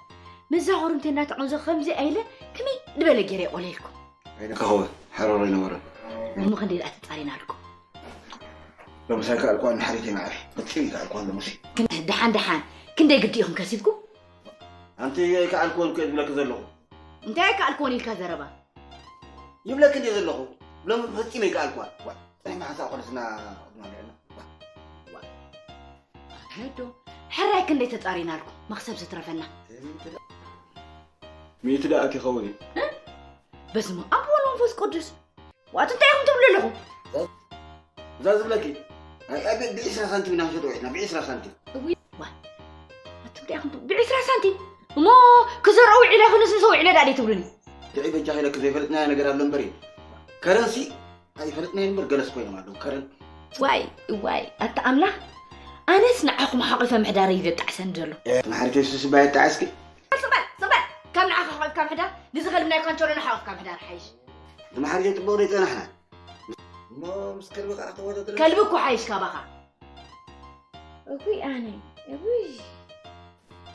ምስዛ ኹርምቲ እናተቐንዞ ከምዚ ኣይለ ከመይ ዝበለ ገይረ የቖለልኩ። ከኸወ፣ ሕራር ኣይነበረን። እሞ ክንደይ ደኣ ተጻሪና ኣለኩም? ሎምስ ኣይከኣልኩዋን ሓሪተይ ማዕረ። ፍጹም ኣይከኣልኩዋን ሎምስ። ግን ደሓን ደሓን፣ ክንደይ ግዲ ኢኹም ከሲብኩም? ኣንቲ ኣይከኣልኩዎን እኮ እየ ዝብለኪ ዘለኹ። እንታይ ኣይከኣልኩዎን ኢልካ ዘረባ? ይብለኪ እንድየ ዘለኹ። ሎም ፈጺመ ኣይከኣልኩዋን። ዋ፣ ጽንሕ መሓንሳእ ኮነስና ቅድማ ልዕልና። ዋ፣ ዋ። ኣነዶ፣ ሕራይ ክንደይ ተጻሪናልኩም፣ መኽሰብ ዝትረፈና። ሚእቲ ደኣ ኣትኸውን እዩ። እ? በስመ ኣብ ወወልድ ወመንፈስ ቅዱስ። ዋት እንታይ ኢኹም ትብሉ ኣለኹም? እዛ ዝብለኪ፣ ኣይ፣ ኣይ፣ ብ-፣ ብዒስራ ሳንቲም ኢና ንሸጦ ውዒልና፣ ብዒስራ ሳንቲም። እውይ፣ ዋ፣ ኣቱም እንታይ ኢኹም ትብሉ? ብዒስራ ሳንቲም? እሞ ክዘርኦ ውዒለ ይኹንስ ንሰው ውዒለ ደኣ ደይ ትብሉኒ? ድዒ በጃኺ ኢለኪ ዘይፈለጥናዮ ነገር ኣሎ እምበር እዩ። ከረንሲ ኣይፈለጥናዮ እምበር ገለስ ኮይኖም ኣለዉ፣ ከረን። ዋይ፣ ዋይ፣ ኣታ ኣምላኽ፣ ኣነስ ንዓኹም ሓቒፈ ምሕዳረይ እዩ ዘጣዕሰኒ ዘሎ። እ፣ መሓሪተይ ሱስ እባ የጣዕስኪ። ስቕ በል፣ ስቕ በል። ካብ ንዓኻ ሓቒፍካ ምሕዳር፣ ንዝኸልም ናይ ካንቸሎና ሓቒፍካ ምሕዳር ሓይሽ። ንመሓሪተይ ጽቡቕ ዶ ይጸናሕና? እሞ ምስ ከልቢ ከኣ ተወዳድሪ። ከልቢ እኮ ሓይሽ ካባኻ። እውይ ኣነ፣ እውይ።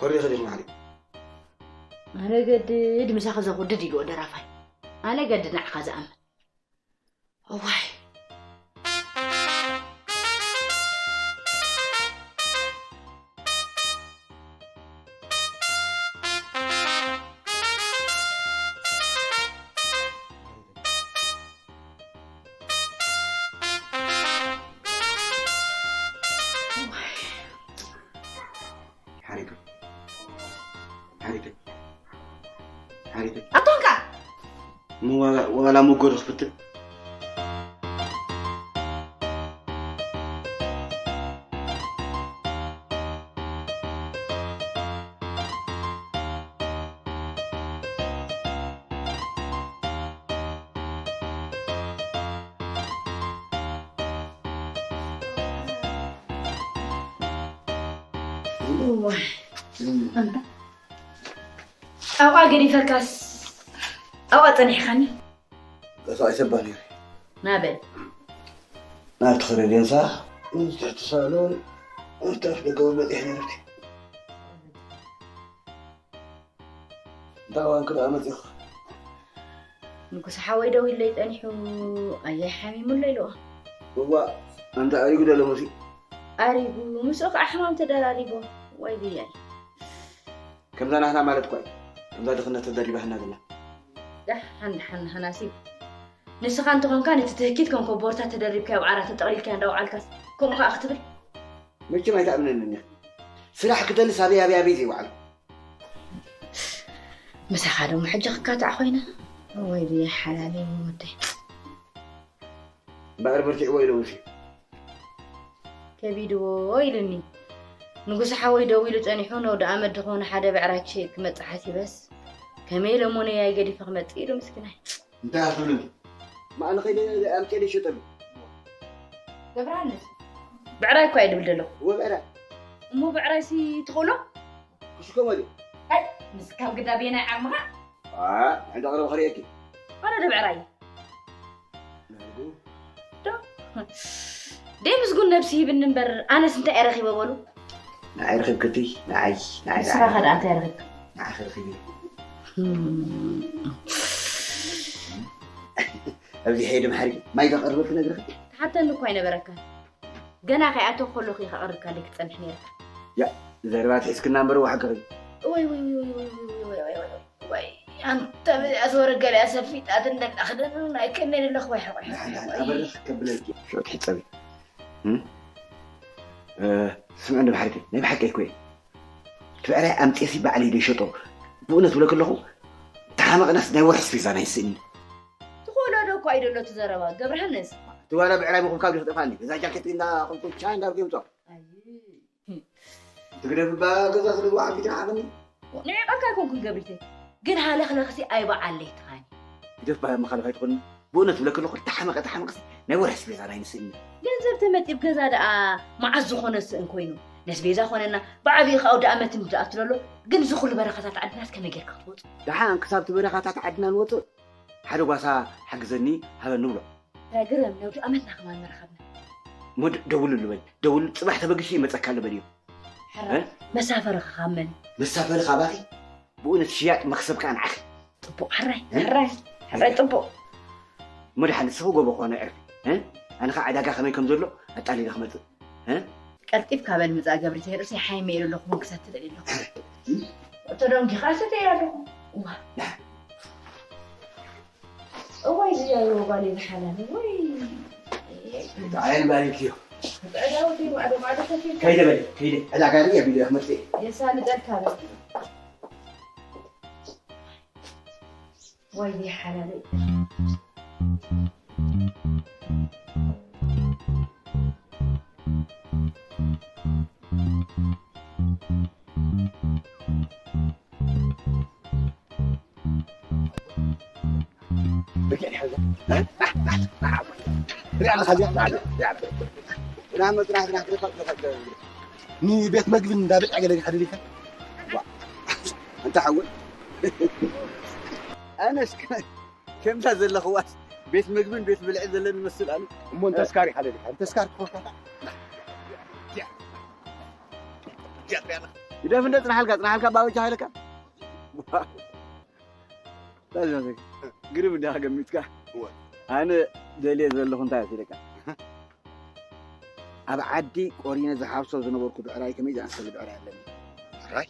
ኮሪኺ ዲኺ መሓሪ? ኣነ ገድድ ምሳኺ ዘኹድድ ኢልዎ ደራፋይ። ኣነ ገድድ ንዓኻ ዝኣምን። እዋይ። ሓሪቱ። ሓሪቱ። ሓሪቱ። ኣቶንካ! እሞ ዋላ፣ ዋላ መጎዶ ክፍትን? እዋይ፣ ኣንታ ኣብኣ ገዲፈካስ ኣብኣ ጸኒሕካኒ። ተሳኢሰባ ነይረ። ናበይ? ናብቲ ክረዴንሳ፣ ምስ ትሕቲ ሳሎን፣ ምስቲ ኣፍ ደገ እውን በጺሐ ነይረቲ። እንታይ እዋን ክደኣ መጺኹ? ንጉስ ሓወይ ደው ኢለይ ጸኒሑ፣ ኣየይ ሓሚሙ ኣሎ ኢልዎ። እዋ፣ ኣንታ ኣሪጉ ዶ ሎምሲ? ኣሪጉ፣ ምስኡ ከዓ ሕማም ተደራሪቦ። ወይ ብያይ። ከምዛ ናህና ማለት እኳ እዩ። ከምዛ ድኽነት ተደሪባህና ዘላ። ደሓን፣ ደሓን፣ ደሓን፣ ኣሲብ። ንስኻ እንተኾንካ ነቲ ትህኪት ከም ኮቦርታ ተደሪብካዮ ኣብ ዓራት ተጠቕሊልካዮ እንዳወዓልካስ ከምኡ ከኣ ክትብል? መቸም ኣይትኣምነንን ኢኻ። ስራሕ ክደልስ ኣበይ፣ ኣበይ፣ ኣበይ ዘይወዓልኩ። ምሳኻ ደሞ ሕጂ ክካታዕ ኮይነ። ወይ ብየ ሓላለይ ወደይ። እምበኣር በርቲዕዎ ኢለ ውሲ። ከቢድዎ ኢሉኒ። ንጉስ ሓወይ ደው ኢሉ ጸኒሑ፣ ነውዲ ኣመድ ዝኾነ ሓደ ብዕራይ ክሸይጥ ክመጽእ ሓሲበስ፣ ከመይ ኢለ እሞ ነያይ ገዲፈ ክመጽእ ኢሉ ምስኪናይ። እንታይ ኣትብሉኒ? ማእነ ከይደ ኣምጤ ደይ ሸጠሉ። ገብረሃንስ፣ ብዕራይ እኳ እየ ድብል ዘለኹ። እወ ብዕራይ። እሞ ብዕራይሲ ትኽእሎ? ክሽከሞ ድዩ? ኣይ፣ ምስ ካብ ግዳ ቤናይ ዓቕምኻ? ኣ፣ ዕንዳ ቅረብ ኸርእየኪ። ኣነ ዶ ብዕራይ? ናርጉ። ዶ? ደይ ምስጉን ነብሲ ሂብኒ እምበር፣ ኣነስ እንታይ እየ ረኺበ በሉ? ንዓይ ረኺብክቲ፣ ንዓይ፣ ንዓይ፣ ንስኻ ንዓይ። ኸ ደኣ እንታይ ረኺብካ? ንዓኺ ረኺበ። ህም። ኣብዚ ሄደ መሓሪ ማይ ዘቐርበልኪ ነግርኺ። ትሓተኒ እኳ ኣይነበረካን። ገና ከይኣተኹ ከለኹ ኢኻ ቀሪብካለይ ክትጸንሕ ነይርካ። ያ፣ ዘረባ ትሒዝክና እምበር ዋሕቅኺ። ወይ፣ ወይ፣ ወይ፣ ኣንተ ብዚኣ ዝወረገለያ ሰፊጣት እንደላ ክደን ኣይከነን ኣለኹ፣ ወይ፣ ወይ፣ ወይ። ኣበርኽ ከብለኪ። ሸወት ሕጸቢ። እም? እ፣ ስምዒ እንዶ ብሓቂ፣ ናይ ብሓቂ እኮ እየ። እቲ ብዕራይ ኣምፅኤሲ ባዕለይ ዶ ይሸጦ? ብእውነት ብለክ ኣለኹ፣ ተሓመቕናስ ናይ ወርሒ ስፔዛ ናይ ስእኒ። ትኽእሎ ዶ እኮ ኣይደሎ እቲ ዘረባ፣ ገብረሃንስ? እቲ ዋላ ብዕራይ ምኹብካብ ዶ ክጠፋኒ? እዛ ጃኬት እንዳ ኹብኩብ ቻ እንዳ ርጌምጾ። ኣይ። ትግደፍ እባ ገዛ ስለ ዝወዓል ቢትካ ሓበኒ። ንዒቐካ ኣይኮንኩን ገብሪተይ፣ ግን ሃለኽለኽሲ ኣይበዓለይ ትኻኒ። ግደፍ እባ መኻልፍ ኣይትኾንኒ። ብእውነት ብለክ ኣለኹ፣ ተሓመቐ ተሓመቐሲ ናይ ወርሒ ስፔዛ ናይ ንስእኒ። ገንዘብ ተመጢብ ገዛ ደኣ መዓዝ ዝኾነ ስእን ኮይኑ፣ ነስቤዛ ኾነና ብዓብዪ ከኣ ኣውደ ኣመት እንድኣቱ ዘሎ፣ ግን እዚ ኩሉ በረኻታት ዓድናስ ከመይ ጌርካ ክትወጾ? ደሓን ክሳብ እቲ በረኻታት ዓድና ንወጽእ፣ ሓደ ጓሳ ሓግዘኒ ሃበኒ ብሎ። እንታይ ግርም፣ ነውዲ ኣመትና ከማን መርኻብና። እሞ ደ-፣ ደውልሉ በል። ደውል፣ ጽባሕ ተበግሹ ይመጸካ ኣሎ በልዮ። ሕራይ፣ እ? መሳፈሪ ካብ መን? መሳፈሪ ካባኺ? ብእውነት ሽያጥ መክሰብ ከኣ ንዓኺ። ጽቡቕ፣ ሕራይ፣ እ? ሕራይ፣ ሕራይ፣ ጽቡቕ። እሞ ደሓን ንስኺ ጎቦ ክኾነ ዕርፊ፣ እ? ኣነ ኸኣ ዕዳጋ ከመይ ከም ዘሎ ኣጣሊለ ክመጽእ፣ እ? ቀልጢፍካ በል ምጻእ ገብሪተይ፣ ርእሰይ ሓይመ ኢሉ ኣለኹ፣ ቡን ክሰቲ ደልየ ኣለኹ። እ? ተደንጊኻ ሰተየ ኣለኹ። እዋ። እዋይ ዝያዩ ጓለይ ዝሓላል፣ ወይ። ዓይን ባሪክዮ። ዕዳውቲ ማዕዶ ማዕዶ ከፊል። ከይደ በለ፣ ከይደ። ዕዳጋ ርኢ ኣቢሉ እየ ክመጽእ። የሳልጠልካ በል። ወይ ዝሓላለይ። ርኣ ኣለኻ እዚኣ፣ ርኣ፣ ርኣ። ንቤት መግብን እንዳ ብልዒ ገለ ሓደሊካ? ዋ፣ ኣንታ ሓወይ። ኣነስ ከ-፣ ከምዛ ዘለኽዋስ ቤት መግብን ቤት ብልዕን ዘለኒ መስል ኣሉ። እሞ እንተስካሪ ሓደሊካ፣ እንተስካር ክኾንካ። ግደፍ እንደ ጽናሓልካ፣ ጽናሓልካ ባበጃ ሃይለካ። ዋ። እንታይ ዝመስል? ግርም እንዲኻ ገሚትካ። እወ። ኣነ ደልየ ዘለኹ እንታይ መሲለካ? ኣብ ዓዲ ቆሪነ ዝሓፍሶ ዝነበርኩ ብዕራይ ከመይ ዝኣመሰለ ብዕራይ ኣለኒ። ብዕራይ?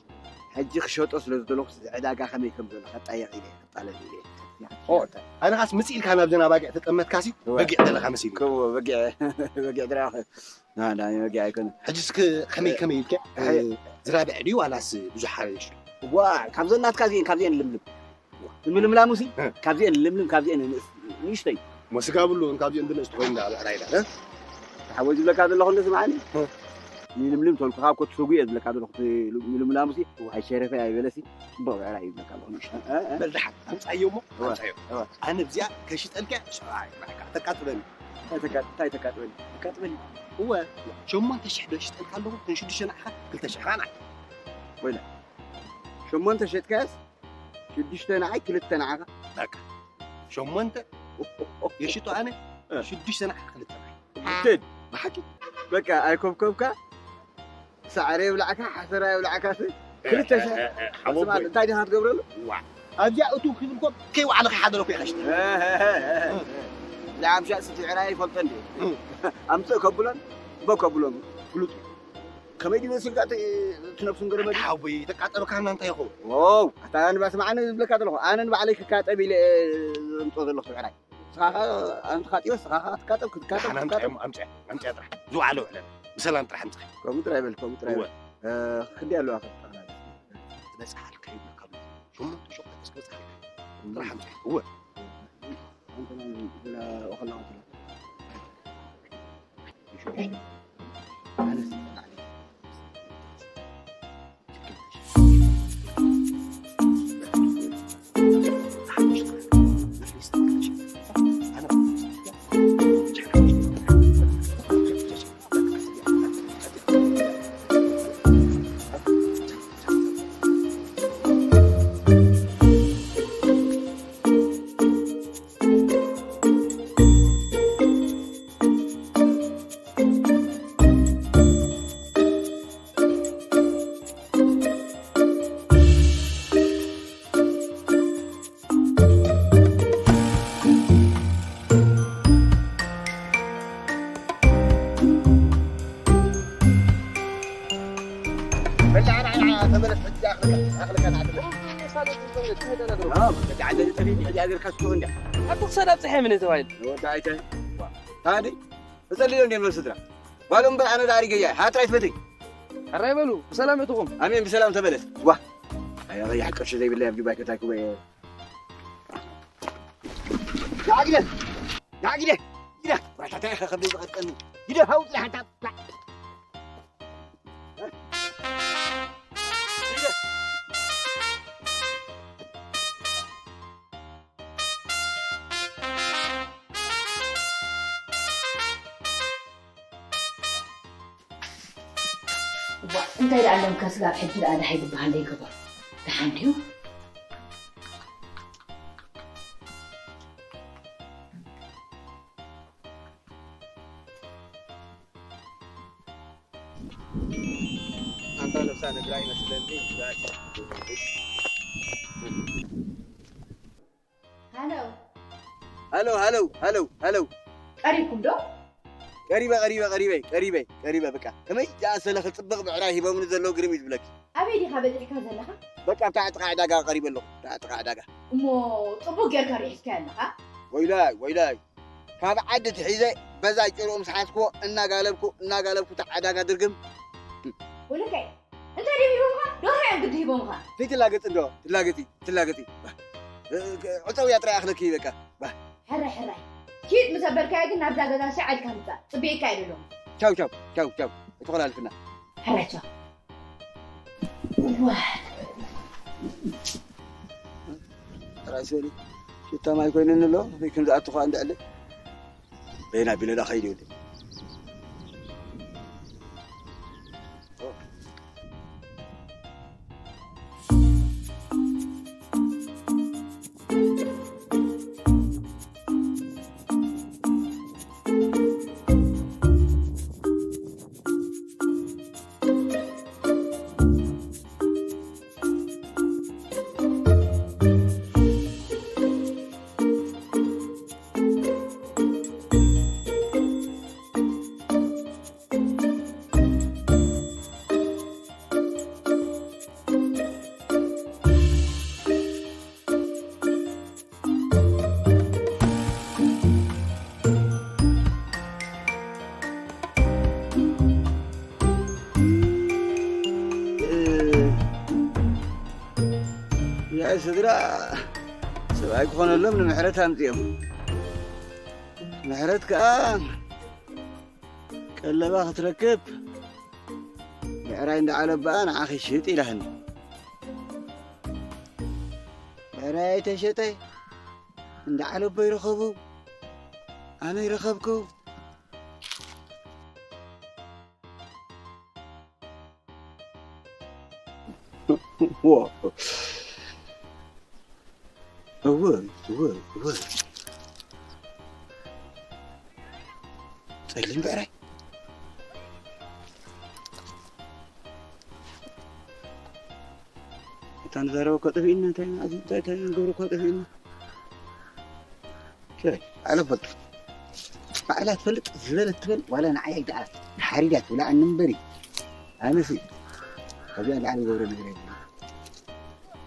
ሕጂ ክሸጦ ስለ ዝደለኹ፣ እዚ ዕዳጋ ከመይ ከም ዘሎ ከጣየቕ ኢለ፣ ክጣለል ኢለ። ኦ፣ ኣነ ኻስ ምጽእ ኢልካ ናብዘን ኣባጊዕ ተጠመትካሲ፣ እወ። በጊዕ ዘለኻ መሲሉ። ከዎ፣ በጊዕ፣ በጊዕ ድራኸ። ና፣ ና፣ ወጊ ኣይኮነ። ሕጂ እስከ ከመይ፣ ከመይ ኢልከ? ሕይ። ዝራብዕ ድዩ ዋላስ ብዙሕ ሓሪሽ? ዋ፣ ካብዘን ናትካ እዚኤን፣ ካብዚኤን ልምልም። ምልምላሙሲ፣ እ። ካብዚኤን ልምልም፣ ካብዚኤን ንእስ-፣ ንእሽተይ። ሞ ስጋ ብሉ፣ ካብዚኤን ብንእሽቶ ኮይኑ ዳ ብዕራይ ዳ፣ እ? ሓወይ ዝብለካ ዘለኹ እንደ ስምዓኒ። እ። ይልምልም ተልኩኻ እኮ ትሰጉ እየ ዝብለካ ዘለኹ፣ እቲ ምልምላሙሲ፣ እዋ። ኣይሸረፈ ኣይበለሲ፣ ጽቡቕ ብዕራይ እዩ ዝብለካ ዘለኹ ንእሽተይ። እ፣ እ፣ እ። በል ደሓን፣ ኣምጻዮ እሞ፣ እዋ። ኣምጻዮ። እዋ። ኣነ ብዚኣ ከሽጠልካ፣ ሰብኣይ፣ ንዓካ ተቃጥለኒ። እንታይ ተካ-፣ እንታይ ተካጥበኒ? ተካጥበኒ? እወ፣ ሸሞንተ ሽሕ ዶ ሽጠልካ ኣለኹ፣ እተን ሽዱሽተ ንዓኻ፣ ክልተ ሽሕ ኸኣ ንዓኻ። ወይላ ሸሞንተ ሸጥካያስ ሽዱሽተ ንዓይ ክልተ ንዓኻ። በቃ ሸሞንተ የሽጡ ኣነ ሽዱሽተ ንዓኻ ክልተ ንዓይ። ትድ ብሓቂ በቃ ኣይኮብኮብካ። ሳዕሪ የብላዕካ ሓሰራ የብላዕካ። ሲ ክልተ ሽሕ ሓቦቦይ እንታይ ዲኻ ትገብረሉ? ዋ ኣብዚኣ እቱ ክብል ኮ ከይዋዕለ ክሓደረ ኮ ይኸሽተ። ንዓምሻ ስቲ ዕራይ ይፈልጦ እንዲ ኣምፅእ ከብሎን በ ከብሎን ፍሉጥ እዩ። ከመይ ድዩ መሲልካ እቲ እቲ ነብሱ ገረመ ሓቦይ ተቃጠበካና እንታይ ይኸውን? ዎው ኣታ ንባስ ማዕነ ዝብለካ ዘለኹ ኣነ ንባዕለይ ክካጠብ ኢለ ዘምፅኦ ዘለኹ ዕራይ። ስኻ ኣንተ ካጢዮ ስኻ ክትካጠብ ክትካጠብ ሓና ክትካጠብ ኣምፅያ ኣምፅያ ኣምፅያ ጥራሕ ዝውዓለ ውዕለ ብሰላም ጥራሕ ኣምፅያ። ከምኡ ጥራይ በል ከምኡ ጥራይ እወ በል። እ፣ ክንደይ ኣለዋ ክትጠቕላል? ትበፅሓልካ ይብለካ ኣሎ። ሸሞንተ ሸውዓተ እስከ በፅሓልካ ጥራሕ ኣምፅያ እወ። ኣንተ ናይ ብላ ኦኸላ ኦኸላ። በላዕና ኢና ተመለስ ሕጂ ኣኽልካ ኣኽልካ ናዕተመለስ። ሳሎት ተመለስ ተመለስ። ኣታ ክሳድ ኣብፅሐ ምን ተባሂሉ? ወዲ ኣይተ ታዲ ተጸልዮ እንዴ መልስ ስድራ ጓሎም በር ኣነ ዳሪ ገያ ሃጥራይ ትፈትይ። ሕራይ በሉ ብሰላም እትኹም። ኣሜን ብሰላም ተመለስ። ዋ ኣያ ያሕቀሽ ዘይብለ ኣብ ጁባይ ከታኩበ። ዳግለ ዳግለ ግዳ ራታታ ከብደ ዝቐጥቀኒ ግዳ ሃው ጽላሕታ እንታይ ደኣ ኣለምካ ስጋብ ሕጂ ደኣ ደሓይ ዝበሃል ዘይገበሩ ደሓን ድዩ? ኣንታ ነብሳ ነግራ ይመስለኒ። ሃሎ ሃሎ ሃሎ ሃሎ ሃሎ ቀሪብኩም ዶ? ቀሪበ ቀሪበ ቀሪበ ቀሪበ ቀሪበ በቃ ከመይ ዝኣሰለ ክፅብቕ ብዕራይ ሂቦምኒ ዘለዉ ግርም እዩ ዝብለኪ። ኣበይ ዲኻ በፂሕካ ዘለኻ? በቃ ኣብታ ጥቓ ዕዳጋ ቀሪበ ኣለኹ። ኣብታ ጥቓ ዕዳጋ። እሞ ፅቡቕ ጌርካ ሪሒስካዮ ኣለኻ? ወይላይ ወይላይ ካብ ዓዲ ትሒዘ በዛ ጭርኡ ምስ ሓዝክዎ እናጋለብኩ እናጋለብኩ እታ ዕዳጋ ድርግም ወለከይ እንታይ ድም ሂቦምኻ? ዶርሆ እዮም ግዲ ሂቦምኻ። ዘይትላገፂ እንዶ ትላገፂ ትላገፂ ዕፀው እያ ጥራይ ኣኽለኪ በቃ። ሕራይ ሕራይ ኪድ ምስ ኣበልካዮ ግን ናብዛ ገዛ ሻዕ ኢልካ ምፃእ ፅብየካ እየ ደሎ። ቻው ቻው ቻው ቻው እትኾላልፍና። ሕራይ ቻው። ዋይ ራይ ስእሊ ሽታ ማይ ኮይነኒ ኣሎ። ወይ ከም ዝኣቱ ኸዓ እንድዕለ በይና ቢለላ ኸይድ ይብል። ያይ ስድራ ሰብኣይ ክኾነሎም ንምሕረት ኣምፅኦም። ምሕረት ከዓ ቀለባ ክትረክብ ብዕራይ እንዳዓለባኣ ንዓኺ ሽጥ ኢላህኒ። ብዕራይ ኣይተሸጠይ እንዳዓለቦ ይረኸቡ ኣነ ይረኸብኩ። ዎ። እወ፣ እወ፣ እወ። ጸሊም ብዕራይ። እታ ንዛረበ እኮ ጠፊእና፣ እንታይ ንዓዚ፣ እንታይ፣ እንታይ ንገብሮ እኮ ጠፊእና። ሸይ፣ ባዕላ ትፈልጥ። ባዕላ ትፈልጥ፣ ዝበለት ትበል፣ ዋላ ንዓይ ኣይደኣ ሓሪዳ ትብልዓኒ እምበሪ። ኣነሲ፣ ካብዚኣ ንላዕሊ ዝገብሮ ነገር የብለይን።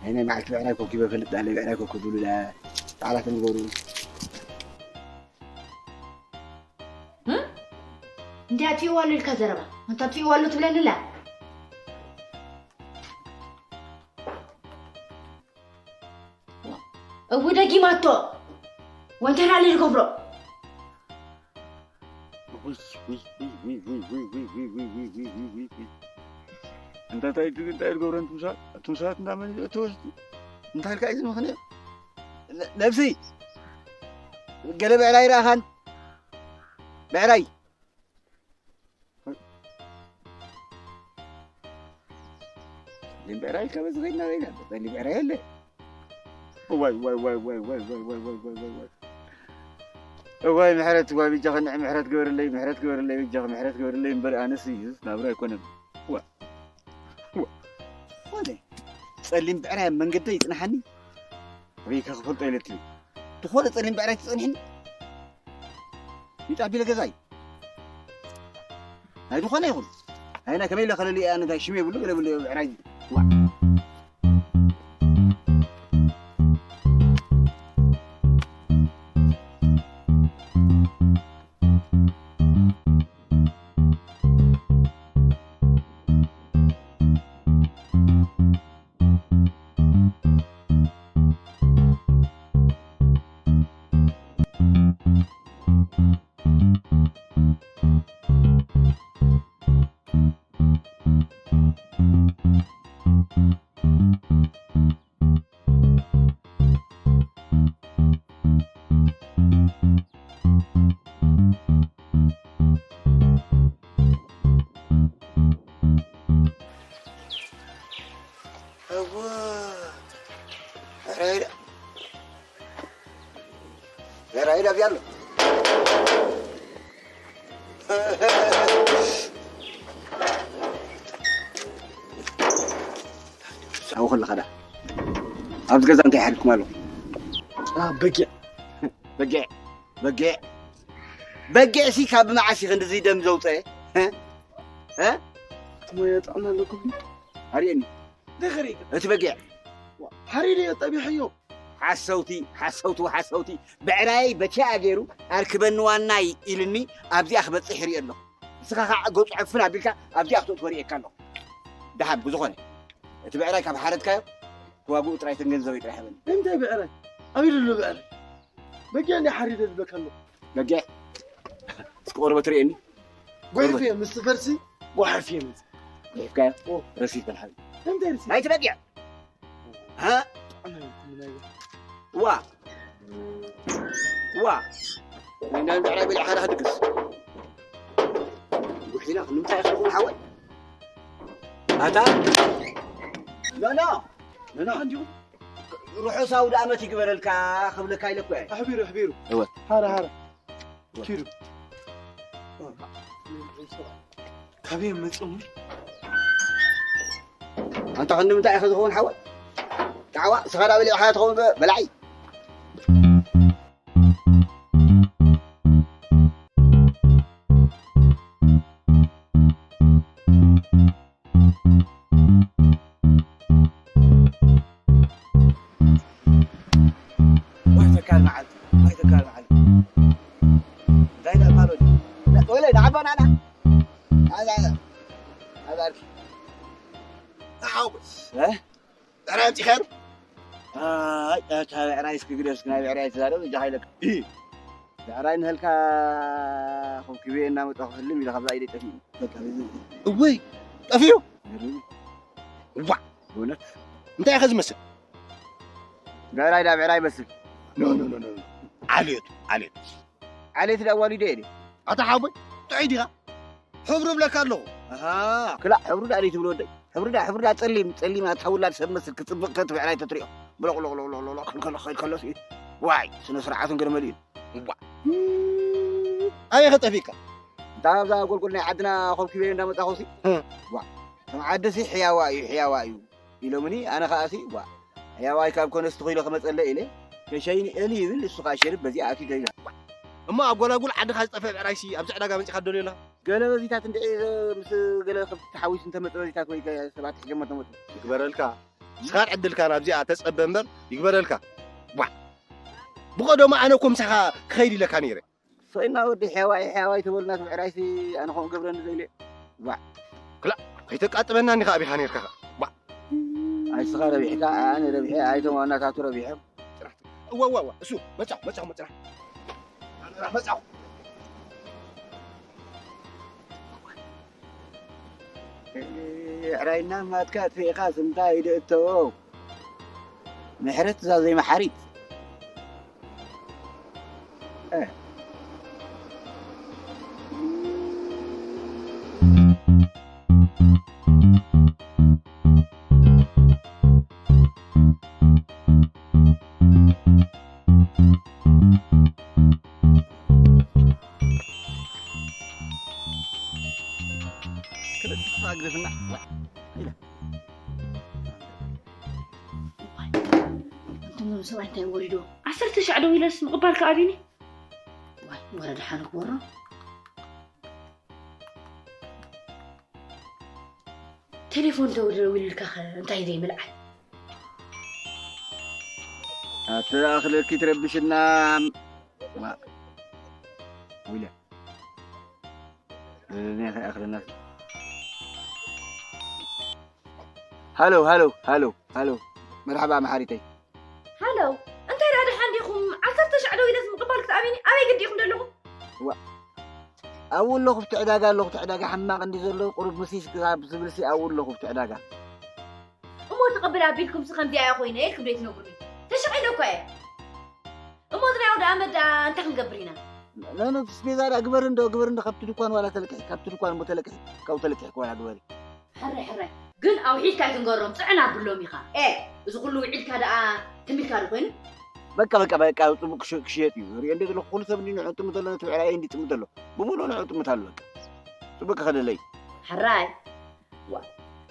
ናይ፣ ናይ መዓልቲ ብዕራይ ኮኪበ እፈልጥ፣ ዳለ ብዕራይ ኮኮብ ዝብሉ ዳ-፣ ባዕላቶም ዝገብሩ። እም? እንታይ ኣጥፊእዋ ኣሎ ኢልካ ዘረባ? ኣንታ ኣጥፊእዋ ኣሎ ትብለኒ ኣላ? እው ደጊማቶ። ወንተራ ልገብሮ። ውይ፣ ውይ፣ ውይ። እንታይ፣ እንታይ፣ እንታይ ዝገብረን እቶም ሰባት? እቶም ሰባት እንዳመን እተወስዱ? እንታይ ኢልካ እዩ ዝምኽንዮ? ነ-፣ ነብሲ፣ ገለ ብዕራይ ረኣኻን? ብዕራይ። ጸሊም ብዕራይ ኢልካ በዚ ኸይድና ኸይድና፣ ጸሊም ብዕራይ የለ። እዋይ፣ ዋይ፣ ዋይ፣ ዋይ። እዋይ፣ ምሕረት፣ እዋይ፣ በጃኺ፣ ንዕ ምሕረት ግበርለይ፣ ምሕረት ግበርለይ፣ በጃኺ፣ ምሕረት ግበርለይ እምበር፣ ኣነስ እዩስ ናብራ ኣይኮነን። ዋ፣ ዋ። ዝኾነ ጸሊም ብዕራይ ኣብ መንገደይ ይጽንሓኒ። ኣበይ ከ ክፈልጦ ኢለትዩ። ዝኾነ ጸሊም ብዕራይ ትጸንሕኒ። ይጣቢለ ገዛይ። ናይ ዝኾነ ይኹን። ኣይና ከመይ ኢለ ከለልየ ኣነ እንታይ ሽም የብሉ፣ ገለ የብሉ፣ ብዕራይ። ዋ። እወ፣ ራይዳ፣ ራይዳ ቢያሎ። ኣብኡ ከለኻ ዳ፣ ኣብዚ ገዛ እንታይ ሓሪድኩም ኣለኹም? አ፣ በጊዕ። በጊዕ፣ በጊዕ፣ በጊዕሲ ካብ መዓስ እዩ ክንድዚ ደም ዘውፀአ? እ? እ? እሞ የጥዕና ኣለኩም። ኣርእየኒ። እንታይ ከርእየካ? እቲ በጊዕ። ሓሪደዮ፣ ጠቢሐዮ። ሓሰውቲ፣ ሓሰውቲ፣ ሓሰውቲ። ብዕራይ በቲኣ ገይሩ ኣርክበኒ ዋናይ ኢልኒ ኣብዚኣ ክበጽሕ ይርኢ ኣለኹ። ንስኻ ኸዓ ገጹ ዕፍን ኣቢልካ ኣብዚኣ ክትእትዎ ርእየካ ኣለኹ። ደሓን ብዝኾነ፣ እቲ ብዕራይ ካብ ሓረድካዮ፣ ዋግኡ ጥራይ እተን ገንዘበይ ጥራይ ሃበኒ። እንታይ ብዕራይ? ኣበይ ዘሎ ብዕራይ? በጊዕ እንድየ ሓሪደ ዝብለካ ኣለኹ። በጊዕ? እስኪ ቆርበት ርእየኒ። ጎሒፍየ፣ ምስ ፈርሲ ጎሓፍየ መጽእ። ጎሒፍካዮ? ኦ። ረሲት በል ሓቢቢ። እንታይ ረሲት? ናይቲ በጊዕ። ሃ? ኣነ ኣይኮንኩን ናይ ዋ። ዋ። ናይ፣ ናይ ብዕራይ በሊዕኻ ዳኣ ድግስ። ጉሒላ፣ ንምንታይ ኢኻ ትኸውን ሓወይ? ኣታ? ኖ፣ ኖ። ኖ፣ ኖ። እንዲሁ ርሑስ ኣውደ ኣመት ይግበረልካ ክብለካ ኢለ እኮ እየ። ኣሕቢሩ፣ ኣሕቢሩ። እወ። ሃረ፣ ሃረ። ኪዱ። ካበይ መጽኦም? ኣንታ ክንዲ ምንታይ ኢኻ ዝኸውን ሓወይ? ጣዕዋ፣ ስኻ ዳ በሊዕኻ ትኸውን በ-፣ በላዒ። ዋይ ተካል መዓልቲ፣ ዋይ ተካል መዓልቲ። እንታይ ኢላ ማለት? ወለ ንዓባ ናና። ኣዛ፣ ኣዛ፣ ኣዛ። ተሓጎስ። እ? ብዕራይ ኣምጺኻዮ? ኣይ፣ እታ ብዕራይ እስኪ ግደፍ፣ እስኪ ናይ ብዕራይ ትዛረብ፣ እጃኻ ኢለካ። እ። ብዕራይ ንህልካ ኮብኪበ እናመጣኹ ህልም ኢለ ካብዛ ኢደይ ጠፊኡ። በቃ፣ እወይ፣ ጠፊኡ? ገሪሙ። እዋእ! በእውነት? እንታይ ኢኻ ዝመስል? ብዕራይ ዳ ብዕራይ ይመስል። ኖ፣ ኖ፣ ኖ፣ ኖ፣ ኖ። ዓሌቱ፣ ዓሌቱ። ዓሌት ዳ ዋሊደ እየ። ኣታ ሓወቦይ፣ ጥዑይ ዲኻ? ሕብሩ እብለካ ኣለኹ። ኣሃ፣ ክላእ ሕብሩ ዳ ትብሎ ወደይ። ሕብሪ ዳ ሕብሪ ዳ ጸሊም ጸሊም ኣታ ውላድ ሰብ መስል ክጽብቕ ከትብዕራይ ተትሪኦ ብሎቕ ሎቕ ሎቕ ሎቕ ሎቕ ክልከሎ ክኸይድ ከሎስ እዩ። ዋይ ስነ ስርዓቱን ገለ መሊኡ። እዋ ኣበይ ኸጠፊእካ? እንታ ኣብዛ ጎልጎል ናይ ዓድና ኮብኪበዮ እንዳመጻኹሲ። ዋ ከም ዓድሲ ሕያዋ እዩ ሕያዋ እዩ ኢሎምኒ። ኣነ ከኣሲ ዋ ሕያዋይ ካብ ኮነስ ትኽኢሎ ክመጸለ ኢለ ከሸይኒ እሊ ይብል እሱ ከኣ ሸርብ በዚኣ ኣትዩ ተይዛ። እሞ ኣብ ጎላጉል ዓድኻ ዝጠፍአ ብዕራይሲ ኣብዚ ዕዳጋ መጺኻ ትደልዮ ኣለኻ? ገለ በዚታት እንድዒ ምስ ገለ ከብቲ ተሓዊሱ እንተመጸ በዚታት ወይ ከ ሰባት ሒዞሞ ተመጹ። ይግበረልካ። ንስኻን ዕድልካን ኣብዚኣ ተጸበ እምበር ይግበረልካ። ዋ ብቐደሙ ኣነ እኮ ምሳኻ ክኸይድ ኢለካ ነይረ። ስቕ ኢልና ወዲ ሕያዋይ ሕያዋይ ተበሉና እቲ ብዕራይሲ ኣነ ከምኡ ገብረኒ ዘይለ። ዋ ክላ ከይተቃጥበና እኒኻ ኣቢኻ ነይርካ ኸ። ዋ ኣይ ስኻ ረቢሕካ ኣነ ረቢሐ ኣይቶም ዋናታቱ ረቢሖም። እዋ እዋ እዋ እሱ መጻኹ መጻኹ መጻኹ መጻኹ። ዕራይና ማትካ ኣጥፊእኻስ እንታይ ድእተዎ? ምሕረት እዛ ዘይመሓሪት። ክልተ ኣግደፍና ኢለ። እቶም ሰብኣይ እንታይ ወሪዶ? ዓሰርተ ሻዕ ደው ኢለስ ምቕባል ከኣቢኒ። ዋይ፣ ወረ ደሓን ክወሮ። ቴሌፎን ተደዊልልካ ኸ እንታይ ዘይምልዓል? ኣተ ኣኽለኪ ትረብሽና። ዋ፣ ውለ። እኔ ከይኣኽለና። ሃሎ፣ ሃሎ፣ ሃሎ፣ ሃሎ። መርሓባ መሓሪተይ። ሃሎ፣ እንታይ ደኣ ደሓን ዲኹም? ዓሰርተ ሻዕ ደው ኢለስ ምቕባል ክትኣብኒ ኣበይ ግዲ ኢኹም ዘለኹም? ዋ፣ ኣብኡ ኣለኹ፣ ኣብቲ ዕዳጋ ኣለኹ፣ እቲ ዕዳጋ ሕማቕ እንዲ ዘሎ፣ ቁሩብ ምስይስ ክሳብ ዝብልሲ ኣብኡ ኣለኹ፣ ኣብቲ ዕዳጋ። እሞ ተቐብል ኣቢልኩምሲ ከምዚኣ እያ ኮይነ ኢልኩም ደይትነግሩኒ? ተሸቒለ እኮ እየ። እሞ እዚ ናይ ኣውደ ኣመት ደኣ እንታይ ክንገብር ኢና? ኖ፣ ኖ፣ ስቤዛ ደኣ ግበሪ እንዶ፣ ግበሪ እንዶ፣ ካብቲ ድኳን ዋላ ተለቅሒ፣ ካብቲ ድኳን እሞ ተለቅሒ፣ ካብኡ ተለቅሒ ዋላ ግበሪ። ሕራይ፣ ሕራይ። ግን ኣውሒድካ ኣይትንገሮም፣ ጽዕን ኣብሎም ኢኻ። ኤ፣ እዚ ኩሉ ውዒድካ ደኣ ትም ኢልካ ዶ ኮይኑ? በቃ፣ በቃ፣ በቃ፣ ጽቡቕ ክሽ-፣ ክሽየጥ እዩ። ሪኦ እንደ ዘለኹ ኩሉ ሰብ እንዲ ንዕኡ ጥምት ዘሎ፣ ነቲ ብዕራይ እንዲ ጥምት ዘሎ። ብምሉኡ ንዕኡ ጥምት ኣሎ፣ በቃ። ጽቡቕ ክኸደለይ። ሕራይ። ዋ።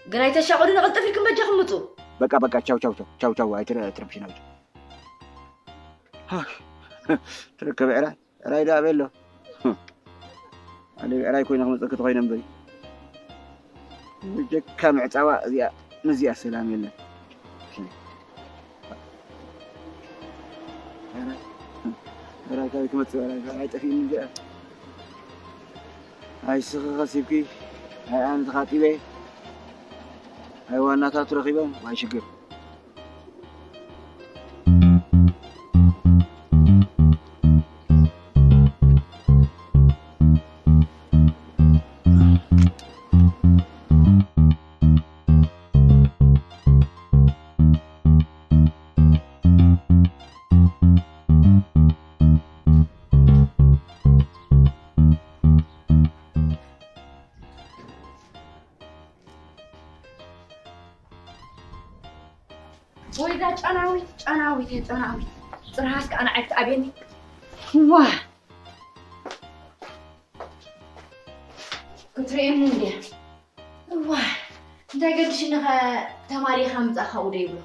ግን ኣይተሻቑሉኒ፣ ቅልጥፍ ኢልኩም በጃኹም ምጹ። በቃ፣ በቃ፣ ቻው፣ ቻው፣ ቻው፣ ቻው፣ ቻው፣ ኣይትረ-፣ ኣይትረብሽና፣ በቃ። ሃ፣ ትረከብ ዕራይ፣ ዕራይ ደኣ ኣበይ ኣሎ? ኣነ ብዕራይ ኮይነ ክመጸኪ ተኾይነ እምበይ። ብጀካ ምዕጻዋ እዚኣ፣ ምስዚኣ ሰላም የለን። ዕራይ፣ ዕራይ ካበይ ክመጽእ፣ ዕራይ፣ ዕራይ ጠፊእኒ እዚኣ። ኣይ ስኺ ከሲብኪ፣ ኣይ ኣነ ተኻጢበ፣ ኣይ ዋናታቱ ረኺበ፣ ዋይ ሽግር። ወይዛ ጨናዊት፣ ጨናዊት፣ ጨናዊት። ጽርሃስ ከኣ ንዓይ ክትኣብየኒ። ዋ! ክትርእየኒ እንድያ። ዋ! እንታይ ገድሽኒ ኸ ተማሊኻ ምጻእካ ውደ ይብሎ።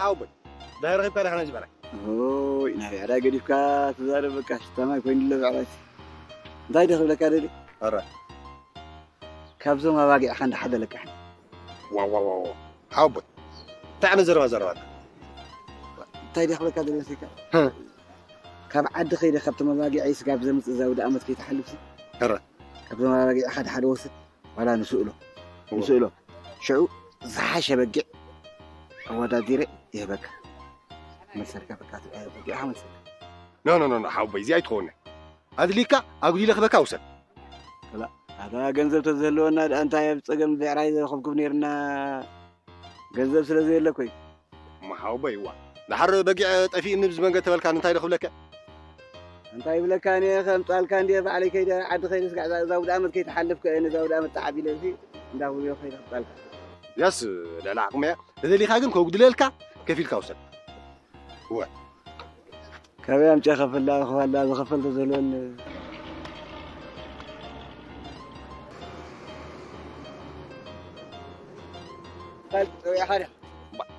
ሓወቦይ፣ ዳይ ረኺብካ ዲኻ ነዚ በላይ? ኦይ፣ ናይ ዕዳይ ገዲፍካ ትዛረብ፣ በቃ ሽታማይ ኮይኑ ኣሎ ብዕራይሲ። እንታይ ዶ ክብለካ ደሊ? ኣረ። ካብዞም ኣባጊዕኻ እንዳ ሓደ ለቅሕኒ። ዋው፣ ዋው፣ ዋው፣ ዋው። ሓወቦይ፣ እንታይ ዓይነት ዘረባ ዘረባ ኣላ? እንታይ ዶ ክብለካ ደሊ መሲልካ? ህ። ካብ ዓዲ ከይደ ካብቶም ኣባጊዐይ ስጋብ ዘምጽእ እዛ ኣውደ ኣመት ከይትሓልፍሲ። ኣረ። ካብዞም ኣባጊዕ ሓደ ሓደ ወስድ፣ ዋላ ንስእሎ። እወ። ንስእሎ። ሽዑ ዝሓሸ በጊዕ ኣወዳዲረ ይህበካ። መልሰልካ በቃ፣ በጊዕኻ መልሰልካ። ኖ ኖ ኖ ኖ፣ ሓወቦይ፣ እዚኣ ኣይትኸውን። ኣድሊካ ኣጉዲለ ክበካ ውሰድ። ኣታ ገንዘብ ተዝህልወና ደኣ እንታይ ኣብ ጸገም ብዕራይ ዘረኸብኩም ነይርና። ገንዘብ ስለ ዘየለ እኮ እዩ። እሞ ሓወቦይ፣ እዋ፣ ደሓር በጊዕ ጠፊእኒ ብዝመንገድ ተበልካኒ እንታይ ዶ ክብለካ? እንታይ ይብለካ፣ እኔ ከምጻልካ እንዴ ባዕለይ ከይደ ዓዲ ከይደ ስጋዕ እዛ ውድኣመት ከይትሓልፍ ከ እዛ ውድኣመት ተዓቢለ ሲ እንዳውዮ ከይደ ክጻልካ። ያስ፣ ልዕሊ ዓቕመያ ተደሊኻ ግን ከጉድለልካ ከፊልካ ውሰድ። እወ። ካበይ ኣምጪ ከፍላ ክፋላ ዝኸፈል ተዘልወን። ጸዊዕኻ ዲኻ?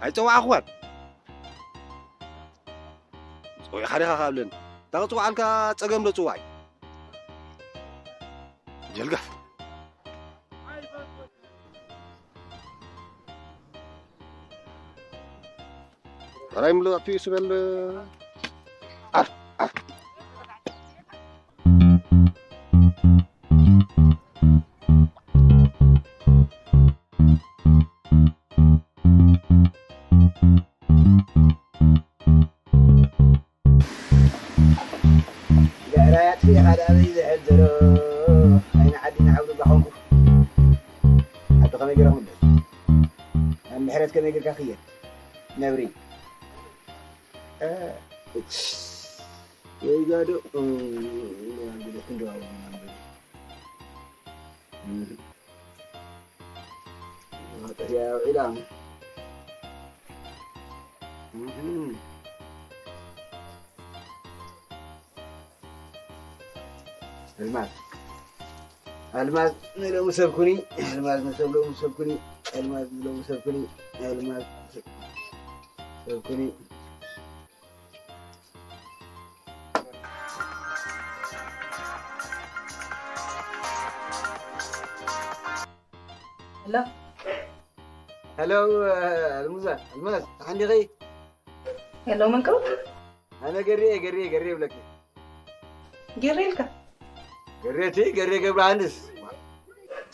ኣይጸዋዕኽዋን። ጸዊዕኻ ዲኻ ካብለኒ። እንታ ክጽዋዓልካ ጸገም ዶ ጽዋዕ? ጀልጋፍ። ራይ ምልእ ኣትዩ ስበል። ዓር፣ ዓር። ብዕራይ ኣጥፊእኻ ደኣ ኣበይ ዝሕል ዘሎ? ኣይነ ዓዲ ንዓውዲ እባ ኾንኩ። ዓዲ ከመይ ገይረ ክምለስ? ናብ ምሕረት ከመይ ጌርካ ክየድ? ነብሪ። እ፣ እች፣ ወይ ጋዶ፣ እ፣ ክንደዋወል ኢና። እ። ማጠፊያ ውዒላ። እህ። ኣልማዝ። ኣልማዝ ንሎሚ ሰብ ኩኒ። ኣልማዝ ንሰብ ሎሚ ሰብ ኩኒ። ኣልማዝ ንሎሚ ሰብ ኩኒ። ኣልማዝ ሰብ ኩኒ። ሄሎ። ሄሎ፣ ኣልሙዛ፣ ኣልማዝ፣ ደሓን ዲኺ? ሄሎ፣ መንቀው? ኣነ ገሬ፣ ገሬ፣ ገሬ ይብለኪ። ገሬ ኢልካ? ገሬ እቲ፣ ገሬ ገብረሃንስ።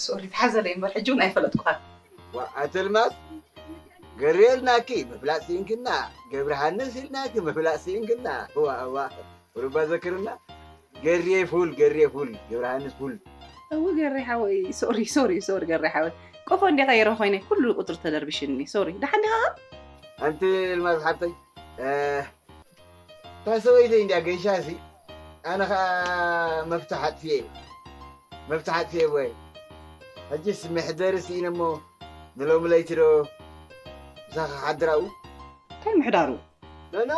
ሶሪ፣ ተሓዘለይ እምበር፣ ሕጂ እውን ኣይፈለጥኩኻን። ዋ፣ ኣቲ ኣልማዝ፣ ገሬ ኢልናኪ፣ ምፍላጥ ስኢንክና፣ ገብረሃንስ ኢልናኪ፣ ምፍላጥ ስኢንክና። ዋ፣ ዋ፣ ሩባ ዘክርና። ገሬ ፉል፣ ገሬ ፉል፣ ገብረሃንስ ፉል። እው፣ ገሬ ሓወይ፣ ሶሪ፣ ሶሪ፣ ሶሪ፣ ገሬ ሓወይ። ቆፎ እንዲኻ የረ ኮይነ፣ ኩሉ ቁፅሪ ተደርቢሽኒ። ሶሪ፣ ደሓን ዲኻ? ኣንቲ ኣልማዝ ሓብተይ፣ እ፣ እታ ሰበይተይ እንድያ ገይሻ ሲ፣ ኣነ ኸኣ መፍትሕ ኣጥፊኤ፣ መፍትሕ ኣጥፊኤ እወ። ሕጂስ መሕደሪ ስኢነ እሞ ንሎሚ ለይቲ ዶ ምሳኺ ክሓድር ኣብኡ? እንታይ ምሕዳሩ? ኖ፣ ኖ፣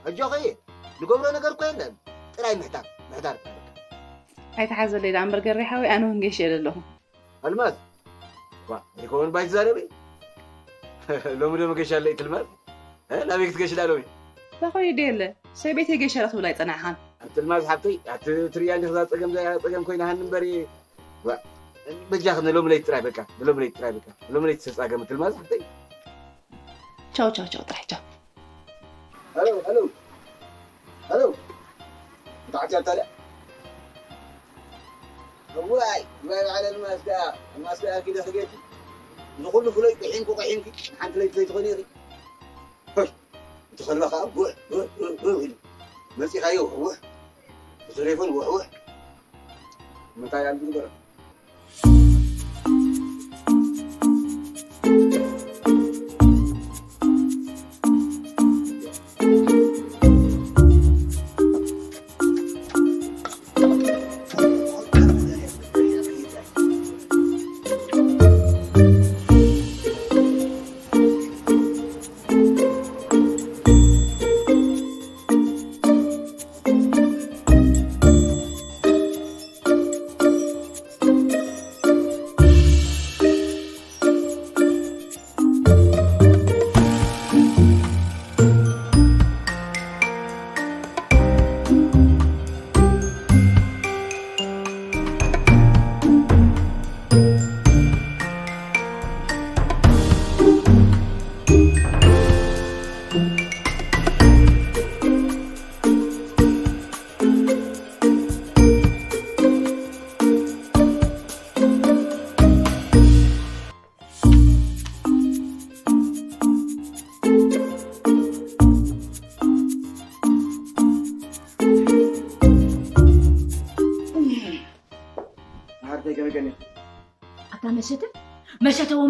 ኣጆኺ፣ ንገብሮ ነገር እኮ የለን። ጥራይ ምሕዳር፣ ምሕዳር ጥራይ በቃ። ኣይትሓዘለይ ደኣ እምበር ገሬ ሓወይ፣ ኣነ እውን ገይሸ እየ ዘለኹ። ኣልማዝ፣ ዋ፣ ሪኮውን ባይ ትዛረቢ? ሎሚ ዶ መገሻ ኣለይ ትልማዝ? እ፣ ናበይ ክትገሽ ደኣ ሎሚ? ተኾይደ የለ፣ ሰበይተይ ገይሸ ዶ ክትብል ኣይጸናሕኻን? ኣቲ ኣልማዝ ሓብተይ፣ ኣቲ ትርእያ እንዲኺ እዛ ጸገም፣ እዛ ጸገም ኮይና ሃኒ እምበር፣ ዋ፣ በጃኺ ንሎሚ ለይቲ ጥራይ በቃ፣ ንሎሚ ለይቲ ጥራይ በቃ፣ ንሎሚ ለይቲ ተጻገሚ ኣቲ ኣልማዝ ሓብተይ። ቻው፣ ቻው፣ ቻው፣ ጥራይ ቻው። ሃሎ፣ ሃሎ፣ ሃሎ። ብታዕቲ ኣታልያ። እዋይ፣ እዋይ፣ በዓል ኣልማዝ ከኣ፣ ኣልማዝ ከኣ ኪደ ክጌቲ። ንኹሉ ፍሎይ ቁሒምኩ፣ ቁሒምኪ፣ ሓንቲ ለይቲ ዘይትኾኒ ኢኺ። ሆይ፣ እቲ ከልባ ከኣ ጉዕ፣ ጉዕ፣ ጉዕ፣ ጉዕ ኢሉ። መጺኻዮ፣ ውሕ። ብቴሌፎን ውሕ፣ ውሕ። ምንታይ ኣሉ ዝግበረ?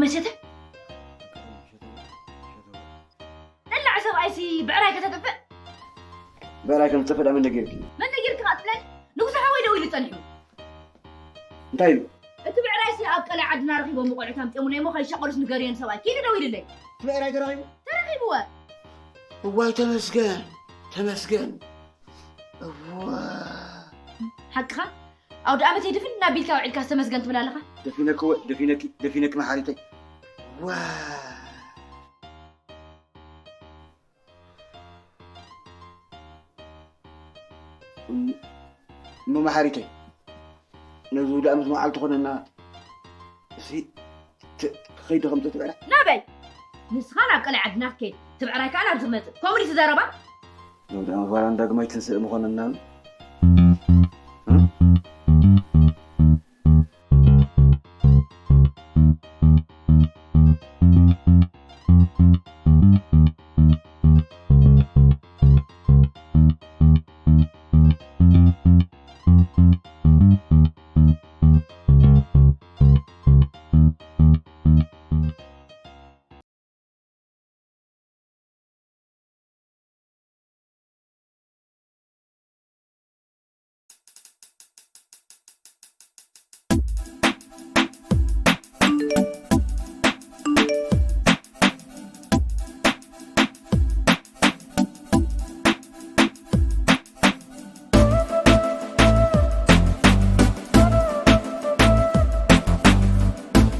መሸተ ነላዕ ሰብኣይሲ ብዕራይ ከተጥፍእ። ብዕራይ ከም ዝጠፍእ መን ነጊርኪ? መን ነጊርኪ ከኣ ትብለኒ? ንጉሰ ሓወይ ደው ኢሉ ጸኒሑ። እንታይ ኢሉ? እቲ ብዕራይሲ ኣብ ቀላይ ዓድና ረኺቦም ቆልዑት ኣምጺኦምለይ እሞ ከይሻቐሉስ ንገርዮ ንሰብኣይ። ኪዱ ደው ኢሉለይ። እቲ ብዕራይ ተረኺቡ? ተረኺብወ። እዋይ ተመስገን፣ ተመስገን። እዋ። ሓቅኻ? ኣውደ ኣመተይ ድፍን እናቢልካ ውዒልካ ዝተመስገን ትብል ኣለኻ? ደፊነኪ ወ-፣ ደፊነኪ፣ ደፊነኪ መሓሪተይ። ዋ። እም፣ እሞ መሓሪተይ፣ ነዚ ውደ ኣመት መዓልቲ ኮነና፣ እሲ ት-፣ ትኸይዲ ከም ትብዕራ? ናበይ? ንስኻ ናብ ቀላይ ዓድና ክትከይድ፣ ትብዕራይ ከኣ ናብ ዝመጽእ። ከምኡ ድዩ ትዛረባ? ነውዳም ጓል ዳግማይ ትንስእ ምኾነና።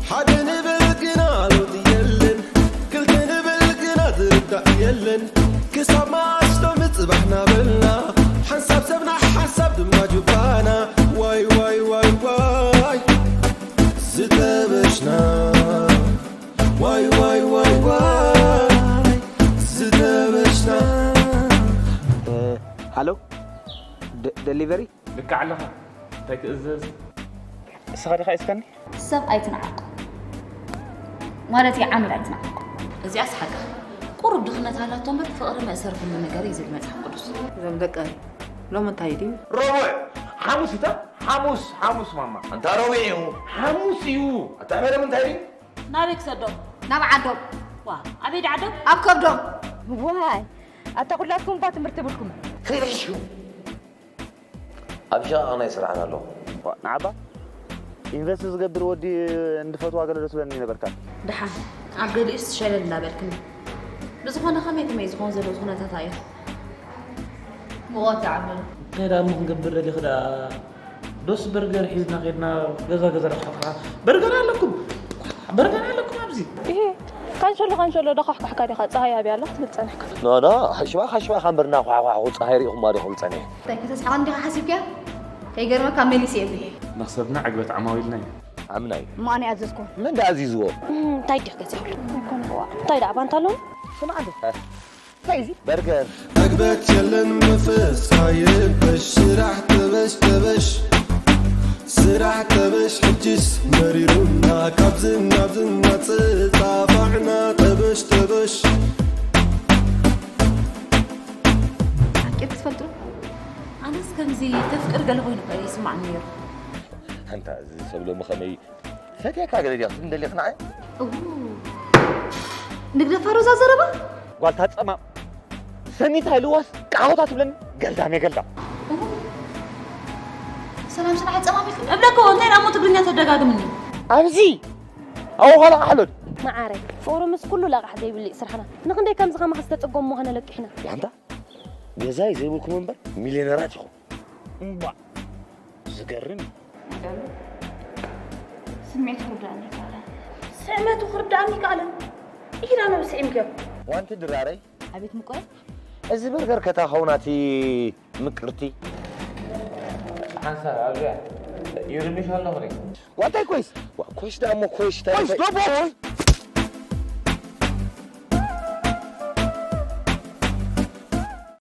ሓደ ንብል ግና ለውጢ የለን፣ ክልተ ንብል ግና ዝርዳእ የለን። ክሳብ መዓስ ዶ ምጽባሕ ናበልና፣ ሓንሳብ ሰብና ሓንሳብ ድማ ጁባና። ዋይ ዋይ ዋይ ዋይ ዝተበሽና፣ ዋይ ዋይ ዋይ ዋይ ዝተበሽና። ሃሎ፣ ደ-፣ ደሊቨሪ? ልክዕ ኣለኻ። እንታይ ክእዘዝ? ንስኻ ዲኻ ሒዝካኒ? ሰብ ኣይትንዓቕ። ማለት እዩ፣ ዓመል ኣይትንዓቕ። እዚኣስ ሓቂ። ቁሩብ ድኽነት ኣላቶ እምበር፣ ፍቕሪ መእሰሪ ኩሉ ነገር እዩ ዝብል መጽሓፍ ቅዱስ። እዞም ደቂ ሎሚ እንታይ ድዩ? ረቡዕ፣ ሓሙስ እታ፣ ሓሙስ፣ ሓሙስ ማማ። ኣንታ ረቡዕ እዩ። ሓሙስ እዩ። ኣታ መደብ እንታይ ድዩ? ናበይ ክሰዶም? ናብ ዓዶም። ዋ፣ ኣበይ ደዓዶም? ኣብ ከብዶም። ዋይ፣ ኣታ ኩላትኩም እኳ ትምህርቲ የብልኩም። ከይርሕሹ። ኣብ ሸቓቕ ናይ ስራሕና ኣለኹ። ዋ፣ ንዓባ ኢንቨስት ዝገብር ወዲ እንድፈትዋ ገለ ዶ ትብለኒ ነበርካ? ደሓን፣ ኣብ ገሊኡስ ሸለል እንዳበልክኒ። ብዝኾነ ከመይ ከመይ ዝኸውን ዘሎ ኩነታት ኣዮ? ምቖት ዓበሉ። እንታይ ደኣ እሞ ክንገብር ደሊኺ ደኣ? ዶስ በርገር ሒዝና ኸድና ገዛ ገዛ ረሓፍካ? በርገር ኣለኩም? በርገር ኣለኩም ኣብዚ? እሄ፣ ካንሸሎ ካንሸሎ ዶ ኳሕኳሕካ ዲኻ? ጸሃይ ኣብያ ኣላ ክትብል ጸኒሕካ። ኖ፣ ኖ፣ ሓሽባ፣ ሓሽባ፣ ካምበርና ኳሕኳሕ፣ ጸሃይ ሪኢኹማ ዶ ክብል ጸኒሐ? እንታይ ከተስሕቐኒ ዲኻ ሓሲብካያ? ከይገርመካ መሊሰ የብልሄ። መኽሰብና ዕግበት ዓማዊልና እዩ። ኣምናይ። እሞ ኣነ ኣዘዝኩ። መን ደኣ ኣዚዝዎ? እም፣ እንታይ ዲኻ ገዚእሉ? ኣይኮነ፣ እዋ። እንታይ ደኣ ባንታ ኣለዉ? ስማዕ እንዶ። እ። እንታይ እዚ? በርገር። ዕግበት የለን መንፈስካ ይረበሽ፣ ስራሕ ተበሽ ተበሽ፣ ስራሕ ተበሽ ሕጅስ መሪሩና፣ ካብዚ ናብዚ እናተጣፋዕና፣ ተበሽ ተበሽ። ሓቂ ክትፈልጡ? ኣነስ ከምዚ ተፍቅር ገለ ኮይኑ እኮ ይስማዓኒ ነይሩ። ኣንታ እዚ ሰብ ሎሚ ከመይ ፈትየካ ገለ ድያ ክትብል ደሊኺ ንዓይ? እዉ። ንግደፋ ሮዛ ዘረባ? ጓልታ ጸማም። ሰኒታ ኢልዋስ ቃሆታ ትብለኒ ገልዳም እየ ገልዳም። እዉ። ሰላም ስራሕ ጸማም ኢልኩም? እብለኮ እንታይ ደኣ እሞ ትግርኛ ተደጋግምኒ? ኣብዚ ኣውኻላ ኣሕሎድ። መዓረይ፣ ፍቕሪ ምስ ኩሉ ለቓሕ ዘይብሉ እዩ ስራሕና። ንኽንደይ ከምዚ ከማኻ ዝተጸገሙ ምዃና ለቂሕና። ዋንታ ገዛይ ዘይብልኩም እምበር ሚልዮነራት ኢኹም። እምባ ዝገርም እዩ። ስምዒቱ ክርዳእኒ ይከኣለን። ስዕመቱ ክርዳእኒ ይከኣለን። ኢላ ነው ስዒም ገብ። ዋንቲ ድራረይ። ኣቤት ምቆይ። እዚ በርገር ከታ ኸውናቲ ምቅርቲ። ሓንሳብ ኣብዚኣ ይርብሽ ኣለኹ። ዋንታይ ኮይስ? ዋ፣ ኮይስ ደኣ እሞ ኮይስ፣ ኮይስ ታይ? ዶቦ!